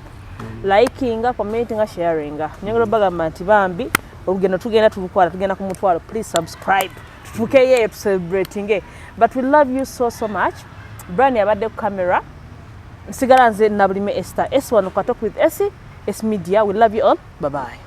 likinga, commentinga, sharinga. Nyongera obagamba nti bambi olugendo tugenda tulukwala, tugenda ku 1,000. Please subscribe, tutuukeyo eyo tucelebratinge. But we love you so so much. Brian abadde ku camera, nsigala nze Nabulime Esther S1 ku Talk with S S Media. We love you all. Bye bye.